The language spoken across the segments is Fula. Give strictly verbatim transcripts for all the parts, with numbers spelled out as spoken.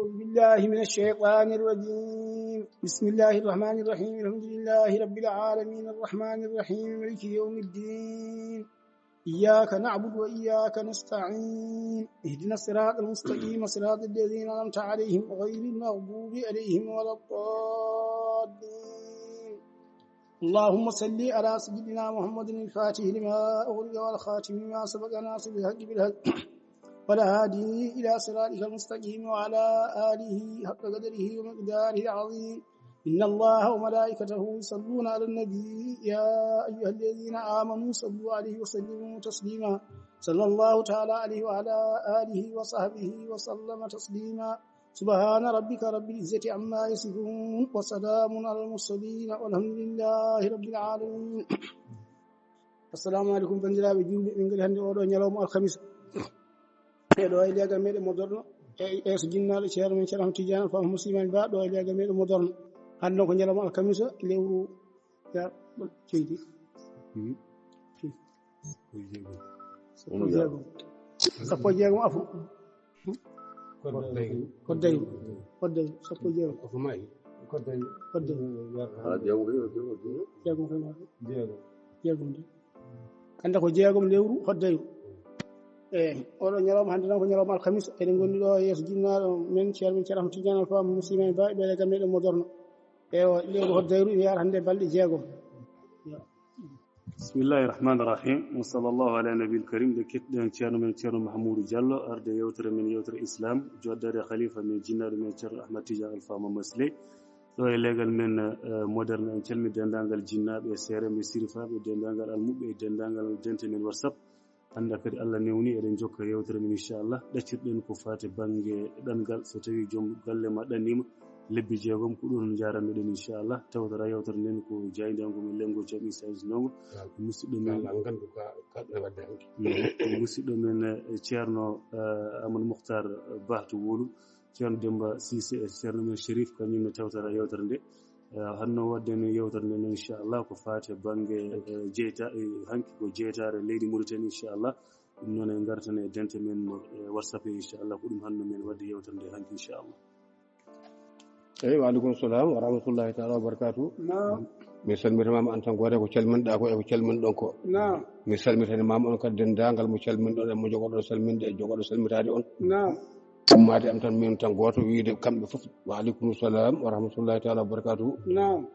أعوذ بالله من الشيطان الرجيم. بسم الله الرحمن الرحيم. الحمد لله رب العالمين. الرحمن الرحيم. مالك يوم الدين. إياك نعبد وإياك نستعين. اهدنا الصراط المستقيم، صراط الذين أنعمت عليهم غير المغضوب عليهم ولا الضالين. اللهم صل على سيدنا محمد الفاتح لما أغلق والخاتم لما سبق ناصر الحق بالحق والهادي إلى صراطك المستقيم وعلى آله حق قدره ومقداره العظيم. إن الله وملائكته يصلون على النبي، يا أيها الذين آمنوا صلوا عليه وسلموا تسليما. صلى الله تعالى عليه وعلى آله وصحبه وسلم تسليما. سبحان ربك رب العزة عما يصفون، وسلام على المرسلين، والحمد لله رب العالمين. Assalamu alaikum, banndiraaɓe juulɓe, min ngari hannde oɗo ñalawma alkhamisa. E ɗo e leegal meɗen modorno, e yeeso jinnaaɗo ceerno men Ceerno Ahmad Tidiane Alfa Musidman Ba, ɗo e leegal meɗen modorno. Hannde noon ko ñalawma alkhamisa, lewru ya, ceydi. Hmm. Sappo e jeegom. Sappo e jeegom afu. Koddayi. Koddayi. Koddayi. Sappo e jeegom. Koddayi. Koddayi. Ah, jeegom kay, jeegom, jeegom. Jeegom kay, jeegom. Jeegom de. Hannde ko jeegom lewru hoddayru. Eyi, oɗo ñalawma hannde noon ko ñalawma alkhamis. Eɗen ngondi ɗo yeeso jinnaaɗo men, ceerno men, Ceerno Ahmad Tidiane Alfa Musidman Ba, ɓe leegal meɗen modorno. Ewa, lewru hoddayru ina yaara hannde balɗe jeegom. Bismillahi rahmani rahim. Wa sallallahu ala nabil karim. Nde kettiɗen ceerno men, Ceerno Mahamoudou Diallo, arde yewtere men, yewtere Islam, joɗɗaade khalifa men, jinnaaɗo men, Ceerno Ahmad Tidiane Alfa Mamadou Sile. Ɗo e leegal men, eh, moderne, en calmi denndaangal jinnaaɓe, seereeɓe, sirifaaɓe, denndaangal almuɓɓe, e denndaangal dente men WhatsApp. Hannde kadi Allah newni eɗen jokka yewtere men, inchallah. Ɗaccirɗen ko faati bannge ɗanngal, so tawii joom galle ma ɗanniima lebbi jeegom, ko ɗum njarannoɗen, inchallah. Tawtara yewtere nden ko jaayndiyanko men Lengo Thiam Issa Isnongo. Musidɗo men, Allah nganndu ka, ka ɗo wadde hanki. Mm. Musidɗo men, eh, Ceerno, eh, Amadou Mokhtar Bah to Wolu. Ceerno Demba Cissé e Ceerno men Chérif, kañum ne tawtara yewtere nde. Eh, hanno wadde no yewtere nde noon, inchallah, ko faati e bannge, eh, jeyta-, eh, hanki ko jeytaare leydi Mauritanie, inchallah. Ɗum noon en ngartan e dente men, eh, WhatsApp, inchallah, ko ɗum hanno men wadde yewtere nde hanki, inchallah. Eyi, wa aleykum salam wa rahmatullahi taala wa barakatuh. Naam. Mi salmitimama an tan gooto ko calminɗa ko e ko calminɗon ko. Naam. Mi salmitanimama on kadi denndaangal mo calminɗon e mo jogoɗon salminde e jogoɗo salmitaade on. Naam. Ummaade am tan, min tan gooto, wiyde kamɓe fof, wa aleykum salam wa rahmatullahi taala wa barakatuhu. Naam.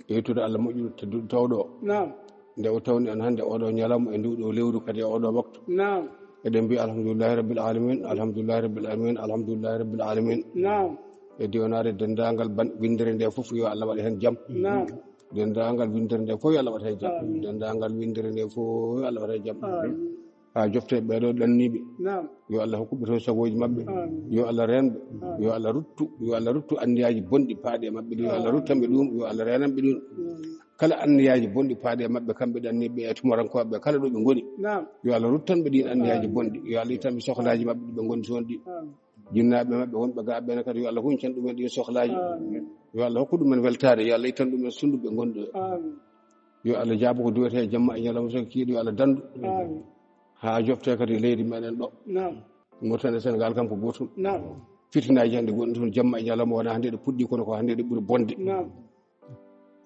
Yettude Allah moƴƴuɗo tedduɗo tawɗo o. Naam. Nde o tawni en hannde oɗo ñalawma e ndu ɗo lewru kadi e oɗo waktu. Naam. Eɗen mbiya alhamdulillahi rabbil alamin, alhamdulillahi rabbil alamin, alhamdulillahi rabbil alamin. Naam. E diwanaade denndaangal ban-, winndere nde fof, yo Allah waɗ heen jam. Naam. Denndaangal winndere nde fof, yo Allah waɗ heen jam. Amin. Denndaangal winndere nde fof, yo Allah waɗ heen jam. Amin. Haa jofte ɓeeɗo ɗanniiɓe. Naam. Yo Allah hokku ɓe toon sagooji maɓɓe. Amin. Yo Allah reen ɓe. Amin. Yo Allah ruttu, yo Allah ruttu anniyaaji bonɗi paaɗi e maɓɓe ɗin. Yo Allah ruttan ɓe ɗum, yo Allah reenan ɓe ɗum. Amin. Kala anniyaaji bonɗi paaɗi e maɓɓe, kamɓe ɗanniiɓe e tumurankooɓe, kala ɗo ɓe ngoni. Naam. Yo Allah ruttan ɓe ɗin anniyaaji bonɗi. Yo Allah ittan ɓe sohlaaji maɓɓe ɗi ɓe ngoni toon ɗi. Amin. Jinnaaɓe maɓɓe wonɓe gaa ɓeen kadi, yo Allah huncan ɗumen ɗin sohlaaji. Amin. Yo Allah hokku ɗumen weltaare, yo Allah ittan ɗumen sunndu ɓe ngoni ɗo. Amin. Yo Allah jaabo ko duwete jamma e ñalawma, so kiiɗo yo Allah dandu. Amin. Haa jofte kadi leydi meɗen ɗo. Naam. Mauritanie e Sénégal kam ko gootum. Naam. Fitinaaji hannde gonɗi toon jamma e ñalawma, wonaa hannde ɗe puɗɗi, kono ko hannde ɗe ɓuri bonde. Naam.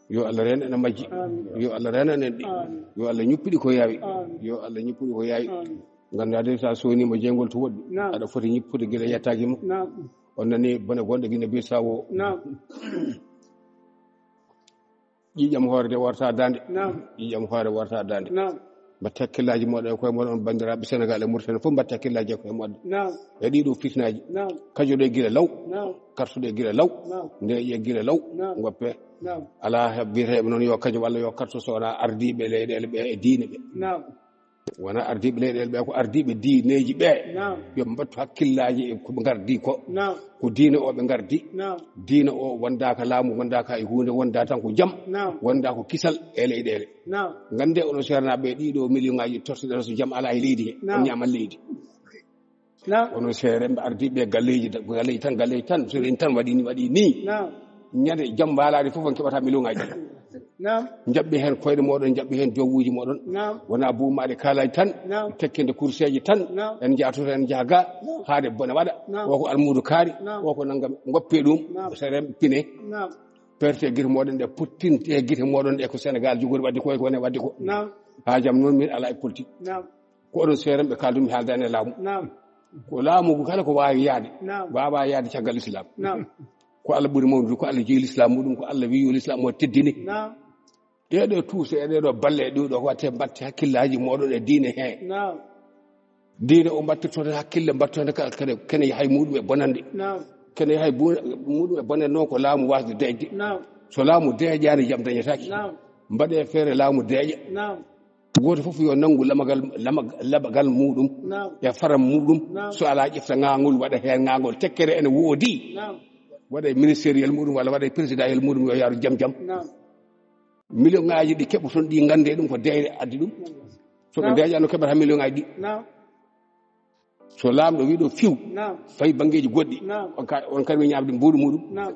Yo Allah reen en e majji. Amin. Yo Allah reenan en ɗi. Amin. Yo Allah ñuppu ɗi ko yaawi. Amin. Yo Allah ñuppu ɗi ko yaawi. Amin. Nganndaa de, so a sooniima jeygol to woɗɗi, naam, aɗa foti ñippude gila yettaaki ma. Naam. On nani bone gonɗo Guinée Bissau o. Naam. Ƴiiƴam hoore de warta daande. Naam. Ƴiiƴam hoore warta daande. Naam. Mbaɗ hakkillaaji moɗon e koye moɗon, on banndiraaɓe Sénégal e Mauritanie fof, mbaɗ hakkillaaji e koye moɗon. Naam. E ɗiɗo fitinaaji. Naam. Kajoɗe gila law. Naam. Kartuɗe gila law. Naam. Ndeeƴe gila law. Naam. Ngoppe. Naam. Alaa he biyeteeɓe noon yo kajo walla yo karto so wonaa ardiiɓe leyɗeele ɓe e diine ɓe. Naam. Wonaa ardiiɓe leyɗeele ɓe, ko ardiiɓe diineeji ɓe. Naam. Yo ɓe mbattu hakkillaaji e ko ɓe ngardi ko. Naam. Ko diine o ɓe ngardi. Naam. Diine o wondaaka laamu, wondaaka e huunde, wondaa tan ko jam. Naam. Wondaa ko kisal e leyɗeele. Naam. Ngannde onon seernaaɓe, ɗiɗo million ŋaaji totteɗen so jam alaa e leydi he. Naam. On ñaaman leydi. Naam. Onon seerenɓe ardiiɓe galleeji, galleeji tan, galleeji tan, so en tan waɗi ni, waɗi ni. Naam. Ñande jam mbaalaade fof on keɓata million ŋaaji. Naam. Njaɓɓi heen koyɗe mooɗon, njaɓɓi heen jowuuji mooɗon. Naam. Wonaa buumaade kaalaaji tan, Naam. tekkinde kurseeji tan, Naam. en njaatoto, en njaha ga, Naam. haade bone waɗa. Naam. O ko almuudu kaari, Naam. o ko nanngam, ngoppee ɗum, Naam. so remɓe pine. Naam. Perte gite mooɗon ɗe, puttinte gite mooɗon ɗe, ko Senegaal jogori waɗde ko, e ko woni waɗde ko. Naam. Haa jam noon, min alaa e politik. Naam. Ko oɗon seerenɓe kaaldumi haaldaani e laamu. Naam. Ko laamu ngu kala ko waawi yahde, Naam. waawaa yahde caggal Lislaam. Naam. Ko Allah ɓuri mawnude, ko Allah jeyi Lislaam muɗum, ko Allah wiyi yo Lislaam o teddine. Naam. Ɗee ɗoo tuuse e ɗee ɗoo balle e ɗoo ɗoo ko waɗte mbaɗte hakkillaaji mooɗon e diine hee. Naam. Diine o mbattirtoto hakkille, mbattirtoto ka-, kene, kene yaha e muɗum e bonande. Naam. Kene yaha e bu-, muɗum e bonande noon ko laamu waasde deeƴde. Naam. So laamu deeƴaani, jam dañataake. Naam. Mbaɗee feere laamu deeƴa. Naam. Gooto fof yo nanngu lamagal, lama-, labagal muɗum Naam. e faram muɗum. Naam. So alaa, ƴefta ngaangol, waɗa heen ngaangol. Tekkere ene woodi. Naam. Waɗa e ministériel muɗum walla waɗa e présidentiel muɗum, yo yaaru jam jam. Naam. Million ŋaaji ɗi keɓoton ɗi, nganndee ɗum ko deeƴre addi ɗum. So ɓe Naam. deeƴaano keɓata million ŋaaji ɗi. Naam. So laamɗo wii ɗo fiw, Naam. fayi banngeeji goɗɗi, Naam. on ka-, on kadi wi ñaamde mbuuɗu muɗum. Naam.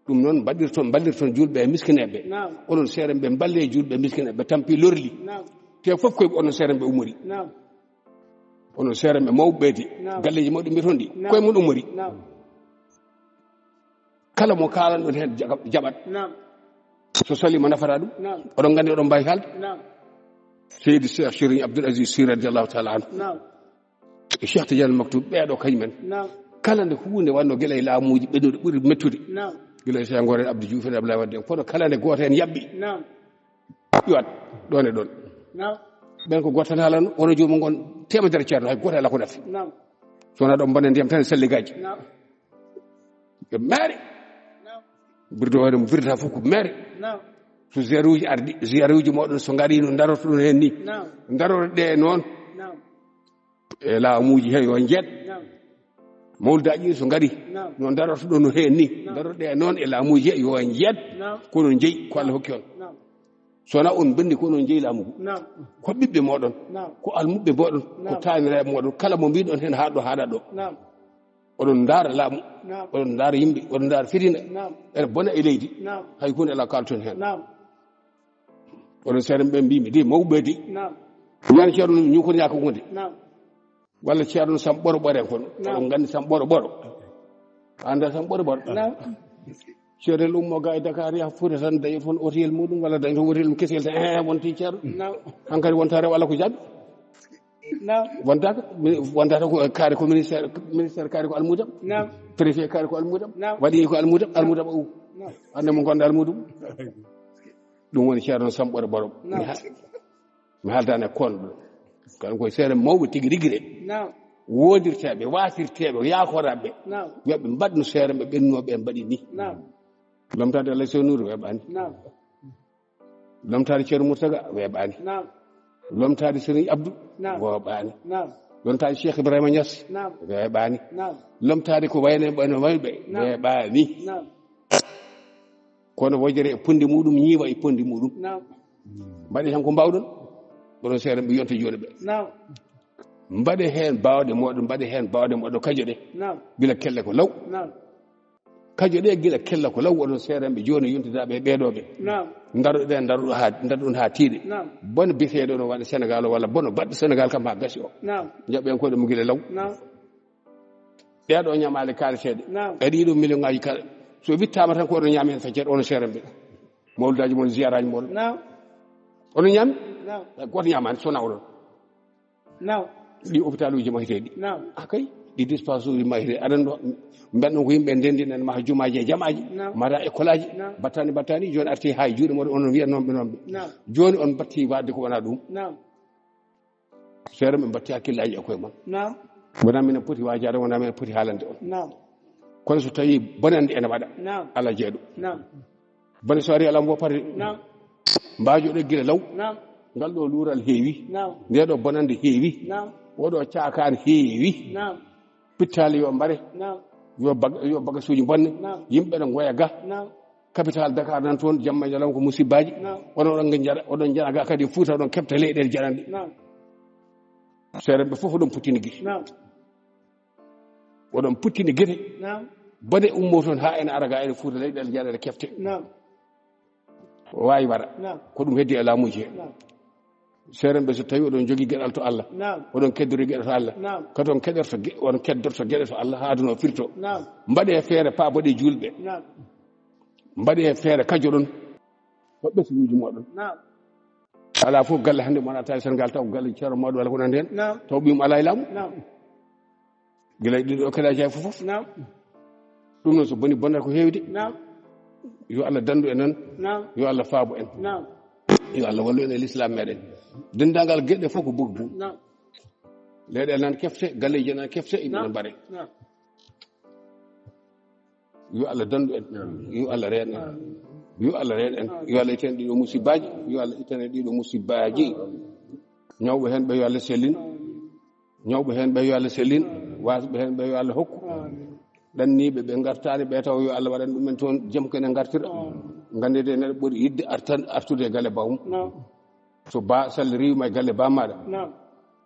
Ɗum noon mbaɗirton, mballirton juulɓe e miskineeɓe. Naam. Onon seerenɓe, mballee juulɓe e miskineeɓe, tampi lorli. Naam. Te fof koye onon seerenɓe ummori. Naam. Onon seerenɓe mawɓe ɓeyde, Naam. galleeji mawɗi mbiyaton ɗi, Naam. koye mon ummori. Naam. Kala mo kaalanɗon heen jaga-, jaɓat. Naam. So salii mo nafata ɗum. Naam. Oɗon nganndi, oɗon mbaawi haalde. Naam. Seydi Cheikh Serigne Abdoul Aziz Sy radiyallahu taala anhu. Naam. E Cheikh Tidiane Maktoum, ɓeeɗo kañumen. Naam. Kala nde huunde wannoo gila e laamuuji ɓennuɗi ɓuri mettude. Naam. Gila e Senghor en, Abdou Diouf en, Abdoulaye Wade en, kono kala nde gooto heen yaɓɓi. Naam. Iwat ɗoon e ɗoon. Naam. Ɓeen ko gooto tan haalano, wona joomum ngon teemedere ceerno, hay gooto alaa ko nafi. Naam. So wonaa ɗo mbaɗen ndiyam tan e salligaaji. Naam. Yo meere. Naam. Birdo waɗa mo birda fof ko meere. Naam. So ziyaruuji ardi, ziyaruuji mooɗon so ngari no ndarorto ɗum heen ni. Naam. Ndarorɗe noon. Naam. E laamuuji he yo njeet. Naam. Mawlidaaji so ngari, Naam. no ndarorto ɗon no heen ni. Naam. Ndarorɗe noon e laamuuji he yo njeet. Naam. Ko onon njeyi, ko Allah hokki on. Naam. So wonaa on mbanndi, ko onon njeyi laamu ngu. Naam. Ko ɓiɓɓe mooɗon. Naam. Ko almuɓɓe mooɗon. Ko Naam. taaniraaɓe mooɗon. Kala mo mbiɗon heen haa ɗo, haaɗa ɗo. Naam. Oɗon ndaara laamu. Naam. Oɗon ndaara yimɓe. Oɗon ndaara fitina. Naam. Ene bona e leydi. Naam. Hay huunde alaa kaalton heen. Naam. Oɗon seeɗa ɓe mbiimi de mawɓe de. Naam. Ñaan ceerno ñukon ñaako ngonde. Naam. Walla ceerno Sam Ɓoro Ɓoro en kono. Naam. Oɗon nganndi Sam Ɓoro Ɓoro. Annda Sam Ɓoro Ɓoro. Naam. Ceerno el ummo ga e Dakar yaha Fuuta tan dañi toon hôtel muɗum walla dañi toon hôtel mum kesel tan, eh, wonti ceerno. Naam. Hankadi wonta rew Allah ko jaɓi. Naam. Wontaka, mi-, wontata ko kaari ko ministère, ministère kaari ko almudam. Naam. Préfet kaari ko almudam. Naam. Waɗi ko almudam, almudam o. Naam. Annde mo ngonda almudum. Ɗum woni ceerno Sam Ɓoro Ɓoro. Naam. Mi ha-, mi haaldaani e koon ɗo. Kono koye seeɗa mawɓe tigi rigi de. Naam. Wondirteeɓe, waasirteeɓe, yaakoraaɓe. Naam. Yo ɓe mbaɗ no seeɗa ɓe ɓennooɓe ɓe mbaɗi ni. Naam. Lomtaade Allah Sow Nour weeɓaani. Naam. Lomtaade Ceerno Mourtaga weeɓaani. Naam. Lomtaade Serigne Abdou Naam. weeɓaani. Naam. Lomtaade Cheikh Ibrahima Niass Naam. weeɓaani. Naam. Lomtaade ko wayne, wayno wayɓe Naam. weeɓaani. Naam. Kono wojere e ponndi muɗum, ñiiwa e ponndi muɗum. Naam. Mbaɗe heen ko mbaawɗon. Oɗon seeɗa ɓe yonta jooni ɓe. Naam. Mbaɗe heen baawɗe moɗon, mbaɗe heen baawɗe moɗon, kajoɗe. Naam. Gila kelle ko law. Naam. Kajoɗe gila kelle ko law, oɗon seeɗa ɓe jooni yontidaaɓe e ɓeeɗo ɓe. Naam. Ndaroɗen, ndaroɗon haa, ndaroɗon haa tiiɗe. Naam. Bono biyeteeɗo no waɗa Senegaal o walla bono baɗɗo Senegaal kam haa gasi o. Naam. Njaɓɓen koɗo mo gila law. Naam. Ɗeeɗo ñamaale kaaleteeɗe. Naam. E ɗiɗo million ŋaaji kala. So wittaama tan ko oɗon ñaami heen feccere, onon seeɗa ɓe. Mawlidaaji mon, ziyaraaji mon. Naam. Onon ñaami? Naam. Gooto ñaamaani, so wonaa onon. Naam. Ɗi hôpital uji maheteeɗi. Naam. Ah, kay. Ɗi dispensaire uji maheteeɗi. Aɗa anndi, mbaɗno ko yimɓe ndenndi nan maha jumaaji e jamaaji. Naam. Mbaɗa école aji. Naam. Battani, battani. Jooni arti haa e juuɗe mon, onon wiya noon ɓe, noon ɓe. Naam. Jooni on mbatti waɗde ko wonaa ɗum. Naam. Seeɗa ɓe mbatti hakkillaaji e koye mon. Naam. Wonaa minen poti waajaade, wonaa minen poti haalande on. Naam. Kono so tawii bonannde ene waɗa, Naam. alaa jeeɗo. Naam. Bone so ari alaa mo woppata. Naam. Mbaajoɗen gila law. Naam. Ngal ɗo luural heewi. Naam. Nde ɗo bonannde heewi. Naam. Oɗo caakaan heewi. Naam. Pittaali yo mbare. Naam. Yo bag-, yo bagasuuji mbonne. Naam. Yimɓe ne ngoya ga. Naam. Capital Dakar nan toon, jamma e ñalawma ko musibbaaji. Naam. Onon oɗon njara, oɗon njara ga kadi Fuuta, oɗon keɓta leyɗeele jananɗe. Naam. Seerenɓe fof oɗon puttini gite. Naam. Oɗon puttini gite. Naam. Bone ummo toon haa ene ara ga ene Fuuta, leyɗeele jananɗe kefte. Naam. O waawi wara. Naam. Ko ɗum heddi e laamuuji he. Naam. Seerenɓe, so tawi oɗon jogii geɗal to Allah, naam, oɗon keddori geɗe to Allah, naam, kadi on keɗorto ge-, on keddorto geɗe to Allah haa aduna o firto. Naam. Mbaɗee feere, paaboɗee juulɓe. Naam. Mbaɗee feere, kajoɗon. Ko ɓesnguuji moɗon. Naam. Alaa fof galle hannde mo naata e Senegal taw ko galle Ceerno Mawɗo walla ko nandi heen. Naam. Taw ɓiyum alaa e laamu. Naam. Gila e ɗiɗo kala jeeya fof fof. Naam. Ɗum noon so boni bonata ko heewi de. Naam. Yo Allah dandu en noon. Naam. Yo Allah faabo en. Naam. Yo Allah wallu en e l'islam meɗen. Denndaangal geɗe fof ko bug bug. Naam. Leyɗe nan kefte, galleeji nan kefte, iɓe nan bare. Naam. Yo Allah dandu en. Yo Allah reen en. Yo Allah reen en. Yo Allah itan ɗiɗo musibaaji. Yo Allah itan ɗiɗo musibaaji. Ñawɓe heen ɓe yo Allah sellin. Ñawɓe heen ɓe yo Allah sellin. Waasɓe heen ɓe yo Allah hokku. Ɗanniiɓe ɓe ngartaani ɓe taw yo Allah waɗan ɗum en toon jam kene ngartira. Ngannde de neɗɗo ɓuri yidde artan-, artude e galle bawum. Naam. So ba Sall riiwima e galle ba maɗa. Naam.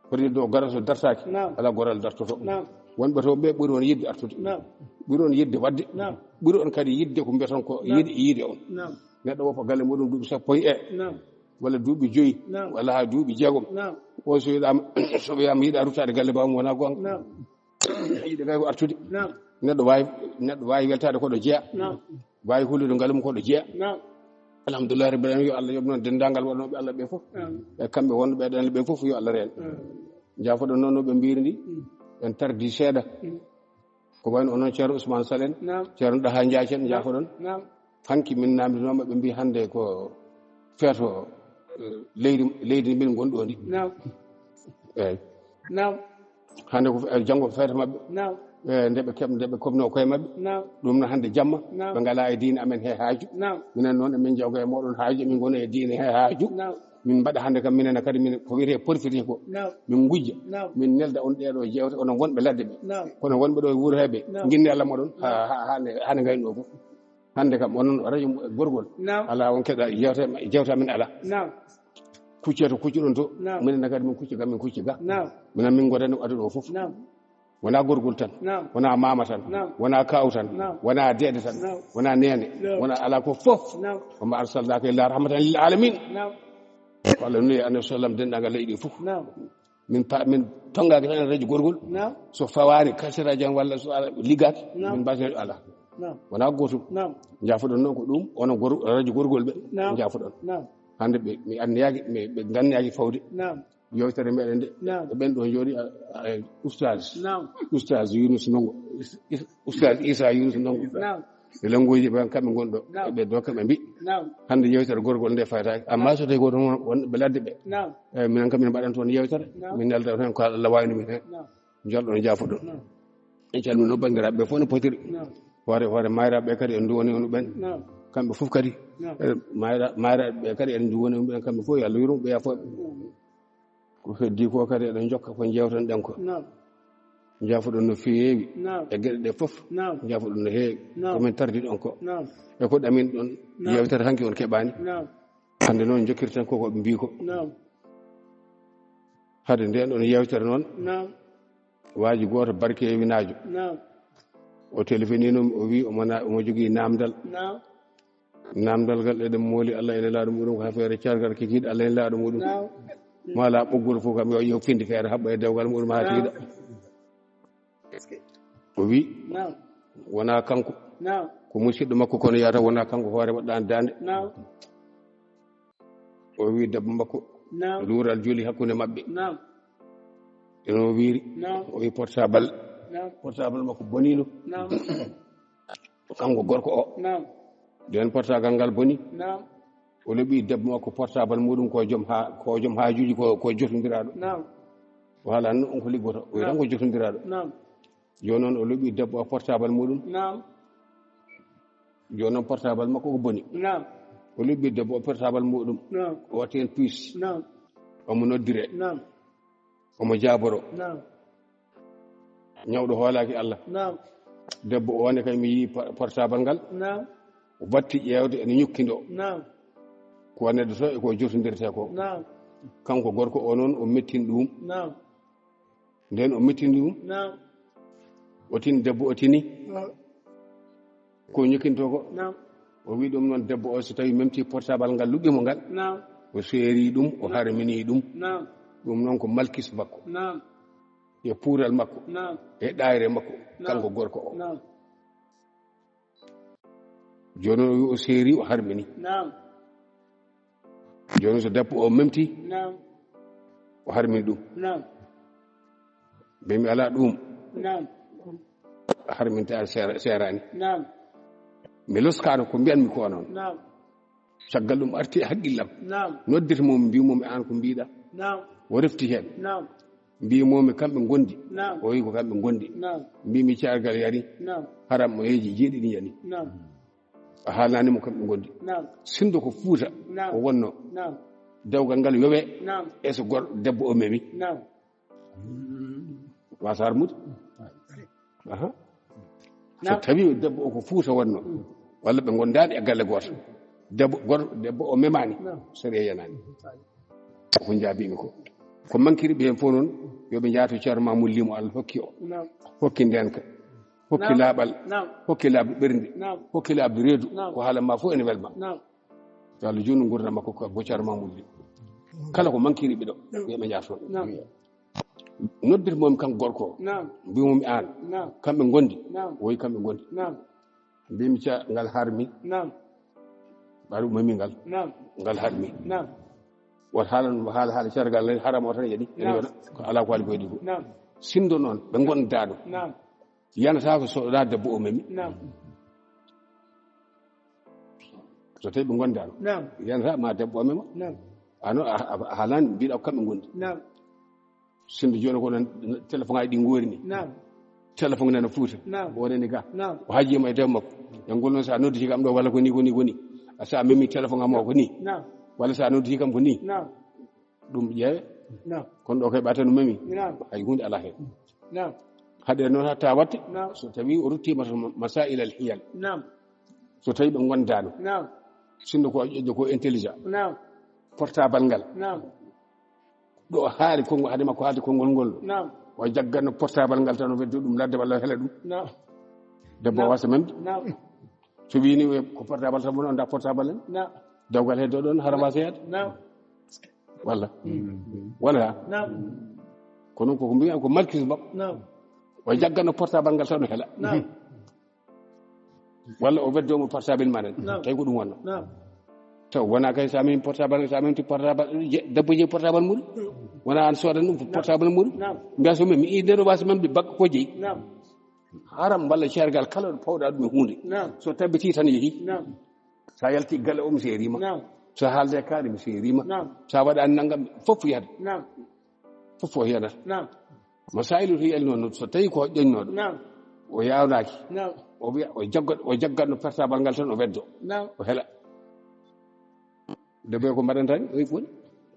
Foti ɗo gara so dartaaki. Naam. Alaa goral dartoto. Naam. Wonɓe to ɓe ɓuri on yidde artude. Naam. Ɓuri on yidde waɗde. Naam. Ɓuri on kadi yidde ko mbiyaton ko. Naam. Yiide, yiide on. Naam. Neɗɗo woppa galle muɗum duuɓi sappo e. Naam. Walla duuɓi joyi. Naam. Walla haa duuɓi jeegom. Naam. On so yiɗaama, so wiyama yiɗa ruttaade galle bawum wona goonga. Naam. Yiɗe kay ko artude. Naam. Neɗɗo waawi, neɗɗo waawi weltaade ko ɗo jeya. Naam. Waawi hulude ngalu mum ko ɗo jeya. Naam. Alhamdulillahi rabbil alamin, yo Allah yoɓ noon denndaangal waɗnooɓe Allah ɓe fof. Amin. E kamɓe wonɓe ɗen ɓe fof yo Allah reen. Amin. Jaafoɗon noon no ɓe mbiri ndi. Mm. En tardi seeɗa. Mm. Ko wayno onon Ceerno Ousmane Sall en, naam, Ceerno Ɗaha Njaay en, naam, jaafoɗon. Naam. Hanki min namdinooma ɓe mbi hannde ko feeto, eh, leydi, leydi min ngonɗo ndi. Naam. Eeyi. Naam. Hannde ko fe-, janngo ko feeto maɓɓe. Naam. E nde ɓe keɓ-, nde ɓe koɓno koye maɓɓe. Naam. Ɗum no hannde jamma. Naam. Ɓe ngalaa e diine amen he haaju. Naam. Minen noon emin jawga e mooɗon haaju, emin ngona e diine he haaju. Naam. Min mbaɗa hannde kam minen kadi min ko wiyetee porfiti ko. Naam. Min ngujja. Naam. Min nelda on ɗeeɗo jeewte onon wonɓe ladde ɓe. Naam. Kono wonɓe ɗo e wuro he ɓe. Naam. Nginni Allah moɗon. Naam. Ha, ha, ha nde, ha nde ngayno fof. Hannde kam, onon radio gorgol. Naam. Alaa on keɗa jewta, jewta min alaa. Naam. Kucce to kuccuɗon to. Naam. Minen ne kadi min kucci ga, min kucci ga. Naam. Minen min ngodani aduna o fof. Naam. Wona gorgol tan. Naam. Wona mama tan. Naam. Wona kaw tan. Naam. Wona deede tan. Naam. Wona nene. Naam. Wona alaa ko fof. Naam. Wa ma arsalnaka illa rahmatan lil alamin. Naam. Ko Allah nuli annabi sallam denndaangal leydi fof. Naam. Min pa-, min tonngaaki tan e radio gorgol. Naam. So fawaani kasiraaji am walla so ala liggaaki, naam, min mbaasa alaa. Naam. Wonaa gootum. Naam. Njaafoɗon noon ko ɗum, onon gor-, radio gorgol ɓe, naam, njaafoɗon. Naam. Hannde ɓe, mi anniyaaki, mi, ɓe nganniyaaki fawde. Naam. Yewtere meɗen nde, naam, e ɓen ɗo jooɗi, a, a, ustaz. Naam. Ustaz Yunus Ndongo. Is-, is-, ustaz Isa Yunus Ndongo. Naam. E lannguuji ɓe kamɓe ngoni ɗo. Naam. Ɓe ɗo kamɓe mbi. Naam. Hannde yewtere gorgol nde faytaaki. Amma so tawi ko ɗon won ɓe ladde ɓe. Naam. Eeyi, minen kam min mbaɗan toon yewtere. Naam. Min nelda toon ko Allah wayno min heen. Naam. Njolɗon jaafoɗon. Naam. En calmino banndiraaɓe ɓe fof no potiri. Naam. Hoore, hoore mayraaɓe ɓe kadi en nduwani on ɓen. Naam. Kamɓe fof kadi. Naam. Eh, mayra-, mayraaɓe ɓe kadi en nduwani on ɓen kamɓe fof yo Allah yurmo ɓe yafo ɓe. Naam. Ko heddi ko kadi eɗen jokka ko jewtan ɗen ko. Naam. Jaafoɗon no feewi. Naam. E geɗe ɗe fof. Naam. Jaafoɗon no heewi. Naam. Ko min tardi ɗon ko. Naam. E ko ɗamin ɗon. Naam. Yewtere hanki on keɓaani. Naam. Hannde noon jokkirten ko ko ɓe mbii ko. Naam. Hade nden ɗon yewtere noon. Naam. Waaji gooto barkewinaajo. Naam. O telefonino mi, o wi omo na-, omo jogii naamndal. Naam. Naamndal ngal eɗen mooli Allah e Nelaaɗo muɗum, ko haa feere cargal kikiiɗe Allah e Nelaaɗo muɗum. Naam. Mo alaa ɓoggol fof kam yo, yo findi feere haɓɓa e dewgal muɗum haa, naam, tiiɗa. O wi, naam, wonaa kanko. Naam. Ko musidɗo makko kono yahata wonaa kanko hoore waɗɗaani daande. Naam. O wi debbo makko. Naam. Luural joli hakkunde maɓɓe. Naam. Eno wiiri. Naam. O wi portable. Naam. Portable makko bonino. Naam. Kanko gorko o. Naam. Nden portable ngal boni. Naam. O loɓi debbo makko portable muɗum ko joom ha-, ko joom haajuji ko, ko jotondiraaɗo. Naam. O haalan on ko liggoto. O wi, naam, tan ko jotondiraaɗo. Naam. Jooni noon o loɓi debbo o portable muɗum. Naam. Jooni noon portable makko ko boni. Naam. O loɓi debbo o portable muɗum. Naam. O watti heen puce. Naam. Omo noddire. Naam. Omo jaaboro. Naam. Ñawɗo hoolaaki Allah. Naam. Debbo o ne kay mi yii pa-, portable ngal. Naam. O batti ƴeewde ene ñukki ndo. Naam. Ko neɗɗo to e ko jotondirte ko. Naam. Kanko gorko o noon o mettini ɗum. Naam. Nden o mettini ɗum. Naam. O tini debbo o tini. Naam. Ko ñukkinto ko. Naam. O wi ɗum noon, debbo o, so tawi memti portable ngal, luɓi mo ngal, naam, o seeri ɗum, o harmini ɗum. Naam. Ɗum noon ko malkis makko. Naam. E puural makko. Naam. E ɗaayre makko. Naam. Kanko gorko o. Naam. Jooni o wi o seeri, o harmini. Naam. Jooni so debbo o memti, naam, o harmini ɗum. Naam. Mbe mi alaa ɗum. Naam. Harminta seera-, seeraani. Naam. Mi loskaano ko mbiyanmi ko noon. Naam. Caggal ɗum arti e haqqillam. Naam. Noddirte mo, mbiimo mi aan ko mbiɗa. Naam. O refti heen. Naam. Mbiimo mi kamɓe ngondi. Naam. O wi ko kamɓe ngondi. Naam. Mbimi cargal yari. Naam. Haram mo heeji jeeɗiɗi yani. Naam. A haalani mo kamɓe ngondi. Naam. Sindo ko Fuuta, naam, o wonno. Naam. Dewgal ngal yowe. Naam. E so gor debbo o memi. Naam. Wasar mut. Aha. So, naam, tawi debbo o ko Fuuta wonno, mm, walla ɓe ngondaani e galle gooto, debbo, gor-, debbo o memaani, naam, sariya yanaani. Ko jaabiimi ko. Ko mankiri ɓe heen fof noon, yo ɓe njaato Ceerno Mamoudou Ly mo Allah hokki o. Naam. Hokki ndeenka. Hokki, naam, laaɓal. Naam. Hokki laaɓde ɓernde. Naam. Hokki laaɓde reedu. Naam. Ko haala ma fof ene welma. Naam. Yo Allah juutnu nguurndam makko ko Ceerno Mamoudou Ly. Kala ko mankiri ɓe ɗo, naam, yo ɓe njaato. Naam. Noddirte mo mi kanko gorko o. Naam. Mbimo mi aan. Naam. Kamɓe ngondi. Naam. Woyi kamɓe ngondi. Naam. Mbimi ca ngal harmi. Naam. Ɓaɗu mami ngal. Naam. Ngal harmi. Naam. Wata haala, haala, haala cargal ley haram o tan yeɗi. Naam. Ene wona ko alaa ko waɗi ko yeɗi ko. Naam. Sindo noon, ɓe ngondaano. Naam. Yanata ko so ɗa debbo o memi. Naam. So tawi ɓe ngondaano. Naam. Yanata ma debbo o mema. Naam. Ano a, a, a haalani mbiɗa ko kamɓe ngondi. Naam. Sinno jooni ko noon téléphone aji ɗi ngoori ni. Naam. Téléphone nana Fuuta. Naam. O nani ga. Naam. O haaji ma e debbo makko. E ngol noon sa nodditi kam ɗo walla ko ni, ko ni, ko ni. A sa memi téléphone am o ko ni. Naam. Walla sa nodditi kam ko ni. Naam. Ɗum ƴeewe. Naam. Kono ɗo kay ɓata no memi. Naam. Hay hunde ala heen. Naam. Haɗe noon hatta watte. Naam. So tawi o ruttima to masail al hiyal. Naam. So tawi ɓe ngondaano. Naam. Sinno ko ƴoƴƴo ko intelligent. Naam. Portable ngal. Naam. Ɗo haali konngol, hade makko haalde konngol ngol. Naam. O jagganno portable ngal tan o weddo ɗum ladde walla o hela ɗum. Naam. Debbo, naam, wasa memde. Naam. So wini ko portable tan woni, on da portable en. Naam. Dewgal heddo ɗon hara wasa yaade. Naam. Walla. Mm. Wala. Naam. Kono ko, ko mbiya ko malkis makko. Naam. O jagganno portable ngal tan o hela. Naam. Walla o weddo mo portable ma nan. Naam. Tawi ko ɗum wonno. Naam. Taw wona kay sa min portable, sa min ti portable, je-, debbo je portable muɗum. Wona an sodan ɗum portable muɗum. Naam. Mbiya so min mi idero wasa man ɓe bakka ko jeyi. Naam. Haram walla cergal kala ɗo pawɗa ɗum e hunde. Naam. So tabbiti tan yehi. Naam. Sa yalti galle o mi seerima. Naam. So haalde kaari mi seerima. Naam. Sa waɗani nanngam fof yiyata. Naam. Fof o yiyanata. Naam. Masaayilu to yalino noon, so tawi ko ƴoñnoɗo. Naam. O yawnaaki. Naam. O wiya, o jaggat, o jaggatno portable ngal tan o weddo. Naam. O hela. Debbo ko mbaɗanta ni, o wi woni.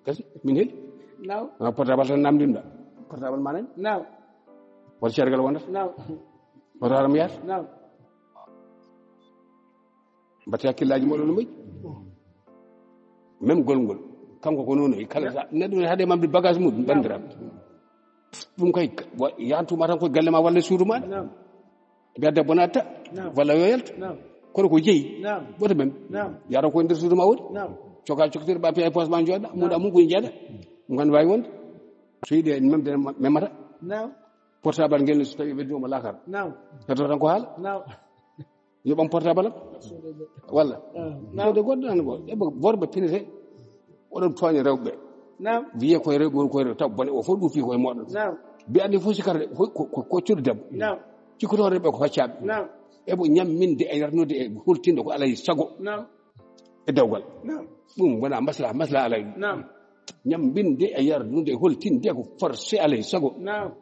Kasi, min heli. Naam. Ah, portable tan namdinɗa. Portable ma nani? Naam. Won cergal wonata? Naam. Won haram yaata? Naam. Mbatte hakkillaaji moɗon no moƴƴi. Même golngol. Kanko ko noon o yi kala sa-, neɗɗo ne haade mamde bagage mum, naam, banndiraaɓe. Ɗum kay, wa-, yantuma tan koye galle ma walla suudu ma. Naam. Mbiya debbo natta, naam, walla yo yaltu. Naam. Kono ko jeyi, naam, woto mem. Naam. Yaro ko nder suudu ma woni. Naam. Coka coktir ba piya e poos ma jooɗa, naam, muɗa mum ko jeeɗa. Ɗum kan wawi wonde. So yiɗi en memde, memata. Naam. Portable ngel ne so tawi ɓe duma lakar. Naam. Heddo tan ko haala. Naam. Yoɓam portable am. Walla. Ah, naam. Soode goɗɗo nan ko. Ebo worɓe pinete. Oɗon tooña rewɓe. Naam. Wiye koye rewɓe, woni koye rewɓe. Taw bone o fof ɗum fi koye moɗon. Naam. Mbiya ni fof sikata ko, ko, ko, ko coddu debbo. Naam. Cikkoto rewɓe ko hoccaɓe. Naam. Ebo ñamminde e yarnude e hultinde ko alay sago. Naam. E dewgal. Naam. Ɗum wona maslaha, maslaha alay. Naam. Ñamminde e yarnude e hultinde ko forcé alay sago. Naam.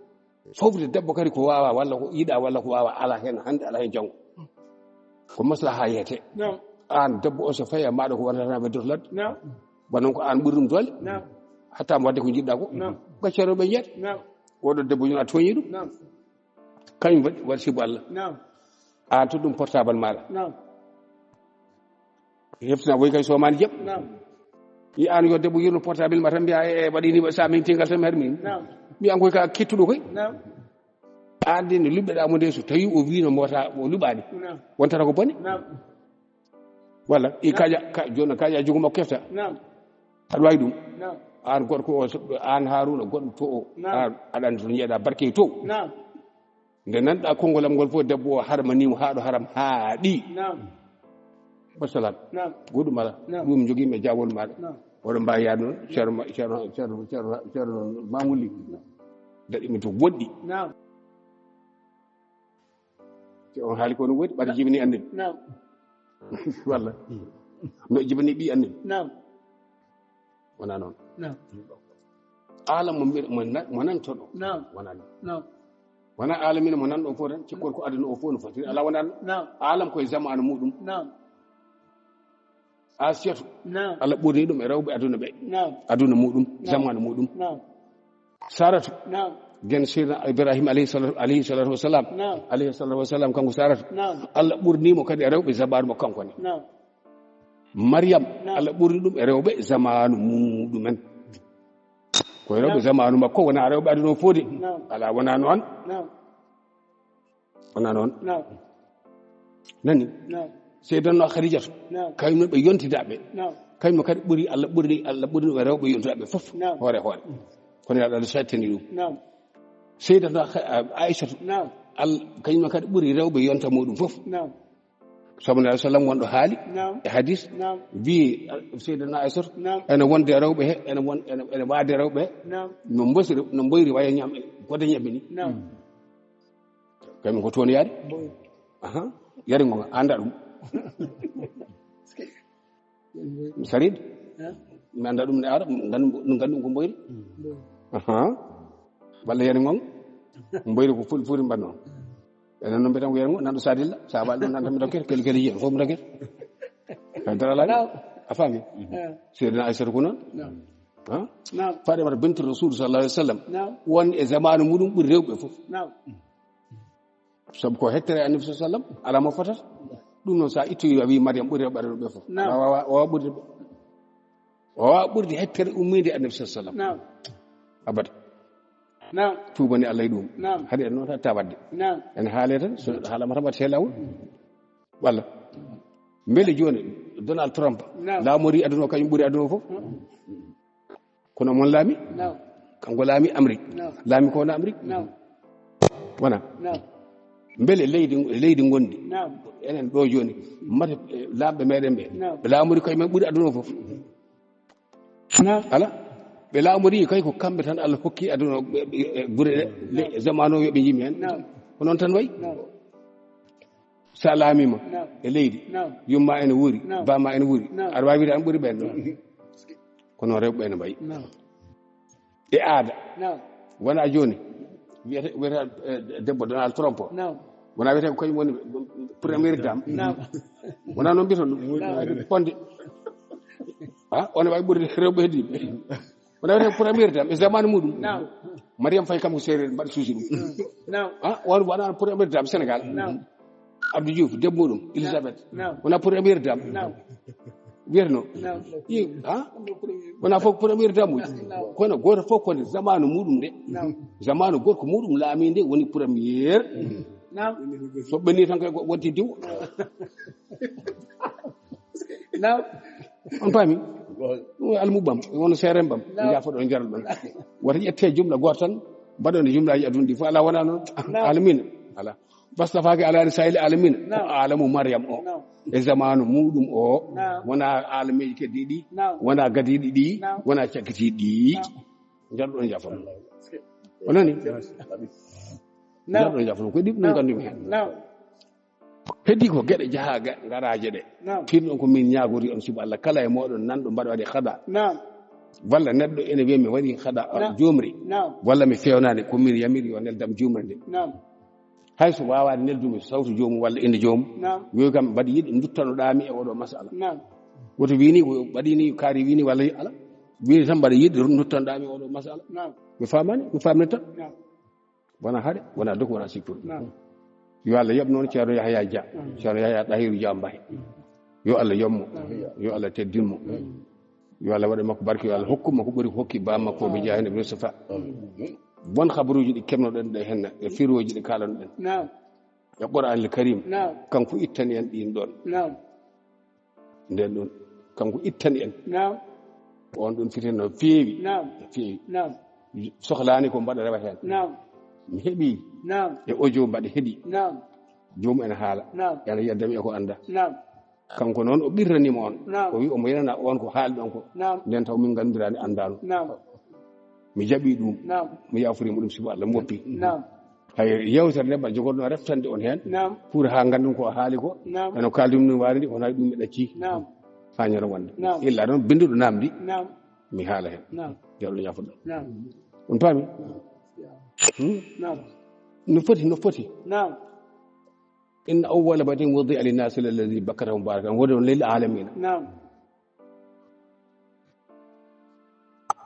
Fofde debbo kadi ko wawa walla ko yiɗa walla ko wawa ala hen hande ala hen janngo. Ko maslaha yeyete. Naam. An debbo o so fayi e maɗa ko wonata tan weddoto ladde. Naam. Ba noon ko an ɓuri ɗum doole. Naam. Hatta mo wadde ko jiɗɗa ko. Naam. Gaccere ɓe jeyata. Naam. Oɗo debbo ñun a tooñi ɗum. Naam. Kañum waɗi, waɗi sibu Allah. Naam. An to ɗum portable maɗa. Naam. Heftina woy kay somani jam. Naam. Yi an yo debbo yirno portable ma tan mbiya e, e, waɗi ni sa min tingal tan mi harmi. Naam. Mbiya an koy ka kettuɗo koy. Naam. An de no luɓɓeɗa mo nde so tawi o wino mota o luɓani. Naam. Wontata ko bone. Naam. Walla i kaja ka jona kaja jogo makko kefta. Naam. Aɗa wawi ɗum. Naam. An gorko o so- an haruna goɗɗo to o. Naam. An aɗa andi to jeeɗa barke to. Naam. Nde nanɗa konngol am ngol fof debbo o harmanimo haa ɗo haram haaɗi. Naam. Wassalam. Naam. Goɗɗum ala. Naam. Ɗum jogimi e jawol maɗa. Naam. Oɗo mbawi yaade noon ceerno ma- ceerno ceerno ceerno ceerno mamuli. Daɗimi to woɗɗi. Naam. Te on haali ko no woɗi ɓaɗa jibini annin. Naam. Walla no jibini ɓi annin. Naam. Wona noon. Naam. Alam mo mbiɗa mo na- mo nantoɗo. Naam. Wona noon. Naam. Wona alamina mo nanɗo fof tan cikkor ko aduna o fof no fotiri ala wona noon. Naam. Alam koye zamanu muɗum. Naam. Asiyatu. Naam. Allah ɓurni ɗum e rewɓe aduna ɓe. Naam. Aduna muɗum. Naam. Zamanu muɗum. Naam. Saratu. Naam. Gen Seydina Ibrahima alayhi salatu alayhi salatu wasalam. Naam. Alayhi salatu wasalam kanko Saratu. Naam. Allah ɓurnimo kadi e rewɓe zamanu mo kanko ne. Naam. Mariyam. Naam. Allah ɓurni ɗum e rewɓe zamanu muɗumen. Koye rewɓe zamanu makko wona rewɓe aduna o foodi. Naam. Ala wona noon. Naam. Wona noon. Naam. Nani. Naam. Seydanno Khadijatu. Naam. Kayno ɓe yontidaɓe. Naam. Kayno kadi ɓuri Allah ɓurni Allah ɓurni ɓe rewɓe yontidaɓe fof. Naam. Hoore hoore. Kono yaɗa Allah sattani ɗum. Naam. Seydanno Kha- Aïchatu. Naam. Al kayno kadi ɓuri rewɓe yonta muɗum fof. Naam. Sallallahu alaihi wasallam wonɗo haali. Naam. E hadis. Naam. Wi Seydanno Aïchatu. Naam. Ene wonde rewɓe he ene won ene ene waade rewɓe he. Naam. No mbosiri no mboyri waya ñam gode ñebbe ni. Naam. Kaymi ko toon yaade. Aha. Yari ngo anda ɗum. Sarid. Mi anda ɗum ne ara ngan ngan ɗum ko mboyri. Aha. Walla yari ngon mboyri ko ful furi mbanno. Enen non mbeten ko yari ngo nan ɗo sadilla sa wal ɗum nan tan mi dokke keli keli yen fof mi dokke. Kay dara la a fami. Seydina Aïssata ko non. Ha. Fatima bintu rasul sallallahu alaihi wasallam. Won e zamanu muɗum ɓuri rewɓe fof. Sabu ko hettere annabi sa sallam ala mo fotata. Ɗum noon sa ittoyi a wi mariam ɓuri rewɓe ɓe fof. Wawa wawa ɓurdi ɓe. Wawa ɓurdi hettere ummide annabi sa sallam. Abada. Tuubani allah e ɗum. Haɗi en noon tan tawadde. En haale tan so haalama tan waɗte lawol. Walla mbele joni donald trump laamori aduna o kañum ɓuri aduna o fof. Kono mon laami. Kanko laami amrik. Laami ko wona amrik. Wona mbele leydi leydi gondi enen ɗo joni mata laamɓe meɗen ɓe ɓe laamori koye men ɓuri aduna o fof. Ala ɓe laamori kay ko kamɓe tan allah hokki aduna gure zamanu o yoɓe jimi hen. Ko noon tan wayi. Sa laamima e leydi yumma ene wuuri bamma ene wuuri aɗa wawi wide an ɓuuri ɓen ɗon. Kono rewɓe ene mbayi e aada. Wona joni wiyete wiyete debbo donald trump o wona wiyete ko kañum woni première dame. Wona noon mbiyata ɗum ponde. A one wawi ɓurde rewɓe heddiɓe. Wona wiyete première dame e zamanu muɗum. Mariam fay kam ko seereer mbaɗa suusi ɗum. A on wona première dame sénégal. Abdou diouf debbo muɗum elisabeth wona première dame. Wiyatno ha wona fof première dame uji. Kono goto fof kone zamanu muɗum de zamanu gorko muɗum laami nde woni première. So ɓenni tan koy wonti diw. On paami ɗum almuɓam wono seerembam jafoɗon jarɗon. Wata ƴette jumla goto tan mbaɗon e jumlaji aduna ɗi fof ala wona noon. Alamina ala bastafaaki alaani sahil alamina ko alamu mariam o e zamanu muɗum o. Wona alamiji keddiɗi ɗi wona gadiɗi ɗi wona cakkitiɗi ɗi. Jarɗon jafon o nani. Jarɗon jafon ko ɗiɗi ɗum gandumi hen. Heddi ko geɗe jaha garaje ɗe. Tinɗon ko min ñaagori on suba allah kala e moɗon nanɗo mbaɗa waɗi hada. Walla neɗɗo ene wiya mi waɗi hada jomri walla mi fewnani ko min yamiri yo neldam jumri nde. Hay so wawani neldumi sawtu jomum walla inde jomum wiyo kam mbaɗi yiɗi duttanoɗami e oɗo masala. Woto wini ko mbaɗini kaari wini walla ala wini tan mbaɗa yiɗi duttanoɗami e oɗo masala. Mi famani mi famni tan. Wona haɗe wona doki wona sikkuru. Yo allah yoɓ noon ceerno yahya dia ceerno yahya ɗahiru dia mbaye. Yo allah yoɓmo yo allah teddinmo. Yo allah waɗa makko barke yo allah hokku makko ɓuri hokki bammakko ɓe jeeya heen e mustafa. Won habaruuji ɗi keɓnoɗen ɗe heen e firooji ɗi kaalanoɗen e qur'an al karim. Kanko ittani en ɗin ɗon. Nden ɗon, kanko ittani en. Naam. On ɗon fitina no feewi. Naam. No feewi. Naam. Sohlaani ko mbaɗa rewa heen. Naam. Mi heɓi. Naam. E audio mbaɗa heɗi. Naam. Joomum ene haala. Naam. Ene yeddami e ko annda. Naam. Kanko noon o ɓirraniima on. Naam. O wi omo yenana on ko haali ɗon ko. Naam. Nden taw min nganndiraani anndaano. Naam. Mi jaɓi ɗum. Naam. Mi yaaforiima ɗum sibu Allah mi woppi. Naam. Hay yewtere nde mbaɗa jogorno reftande on heen. Naam. Pour haa nganndon ko o haali ko. Naam. Eno kaaldi ɗum no waari ndi, wonaa ɗum mi ɗacci. Naam. Haa ñande wonde. Naam. Illa noon binnduɗo naamndi. Naam. Mi haala heen. Naam. Yo Allah yaafo ɗum. Naam. On paami? Hmm? Naam. No foti, no foti. Naam. Inna awwala baytin wudi'a linnaasi lalladhi bi Bakkata mubarakan hudan lil alamina. Naam.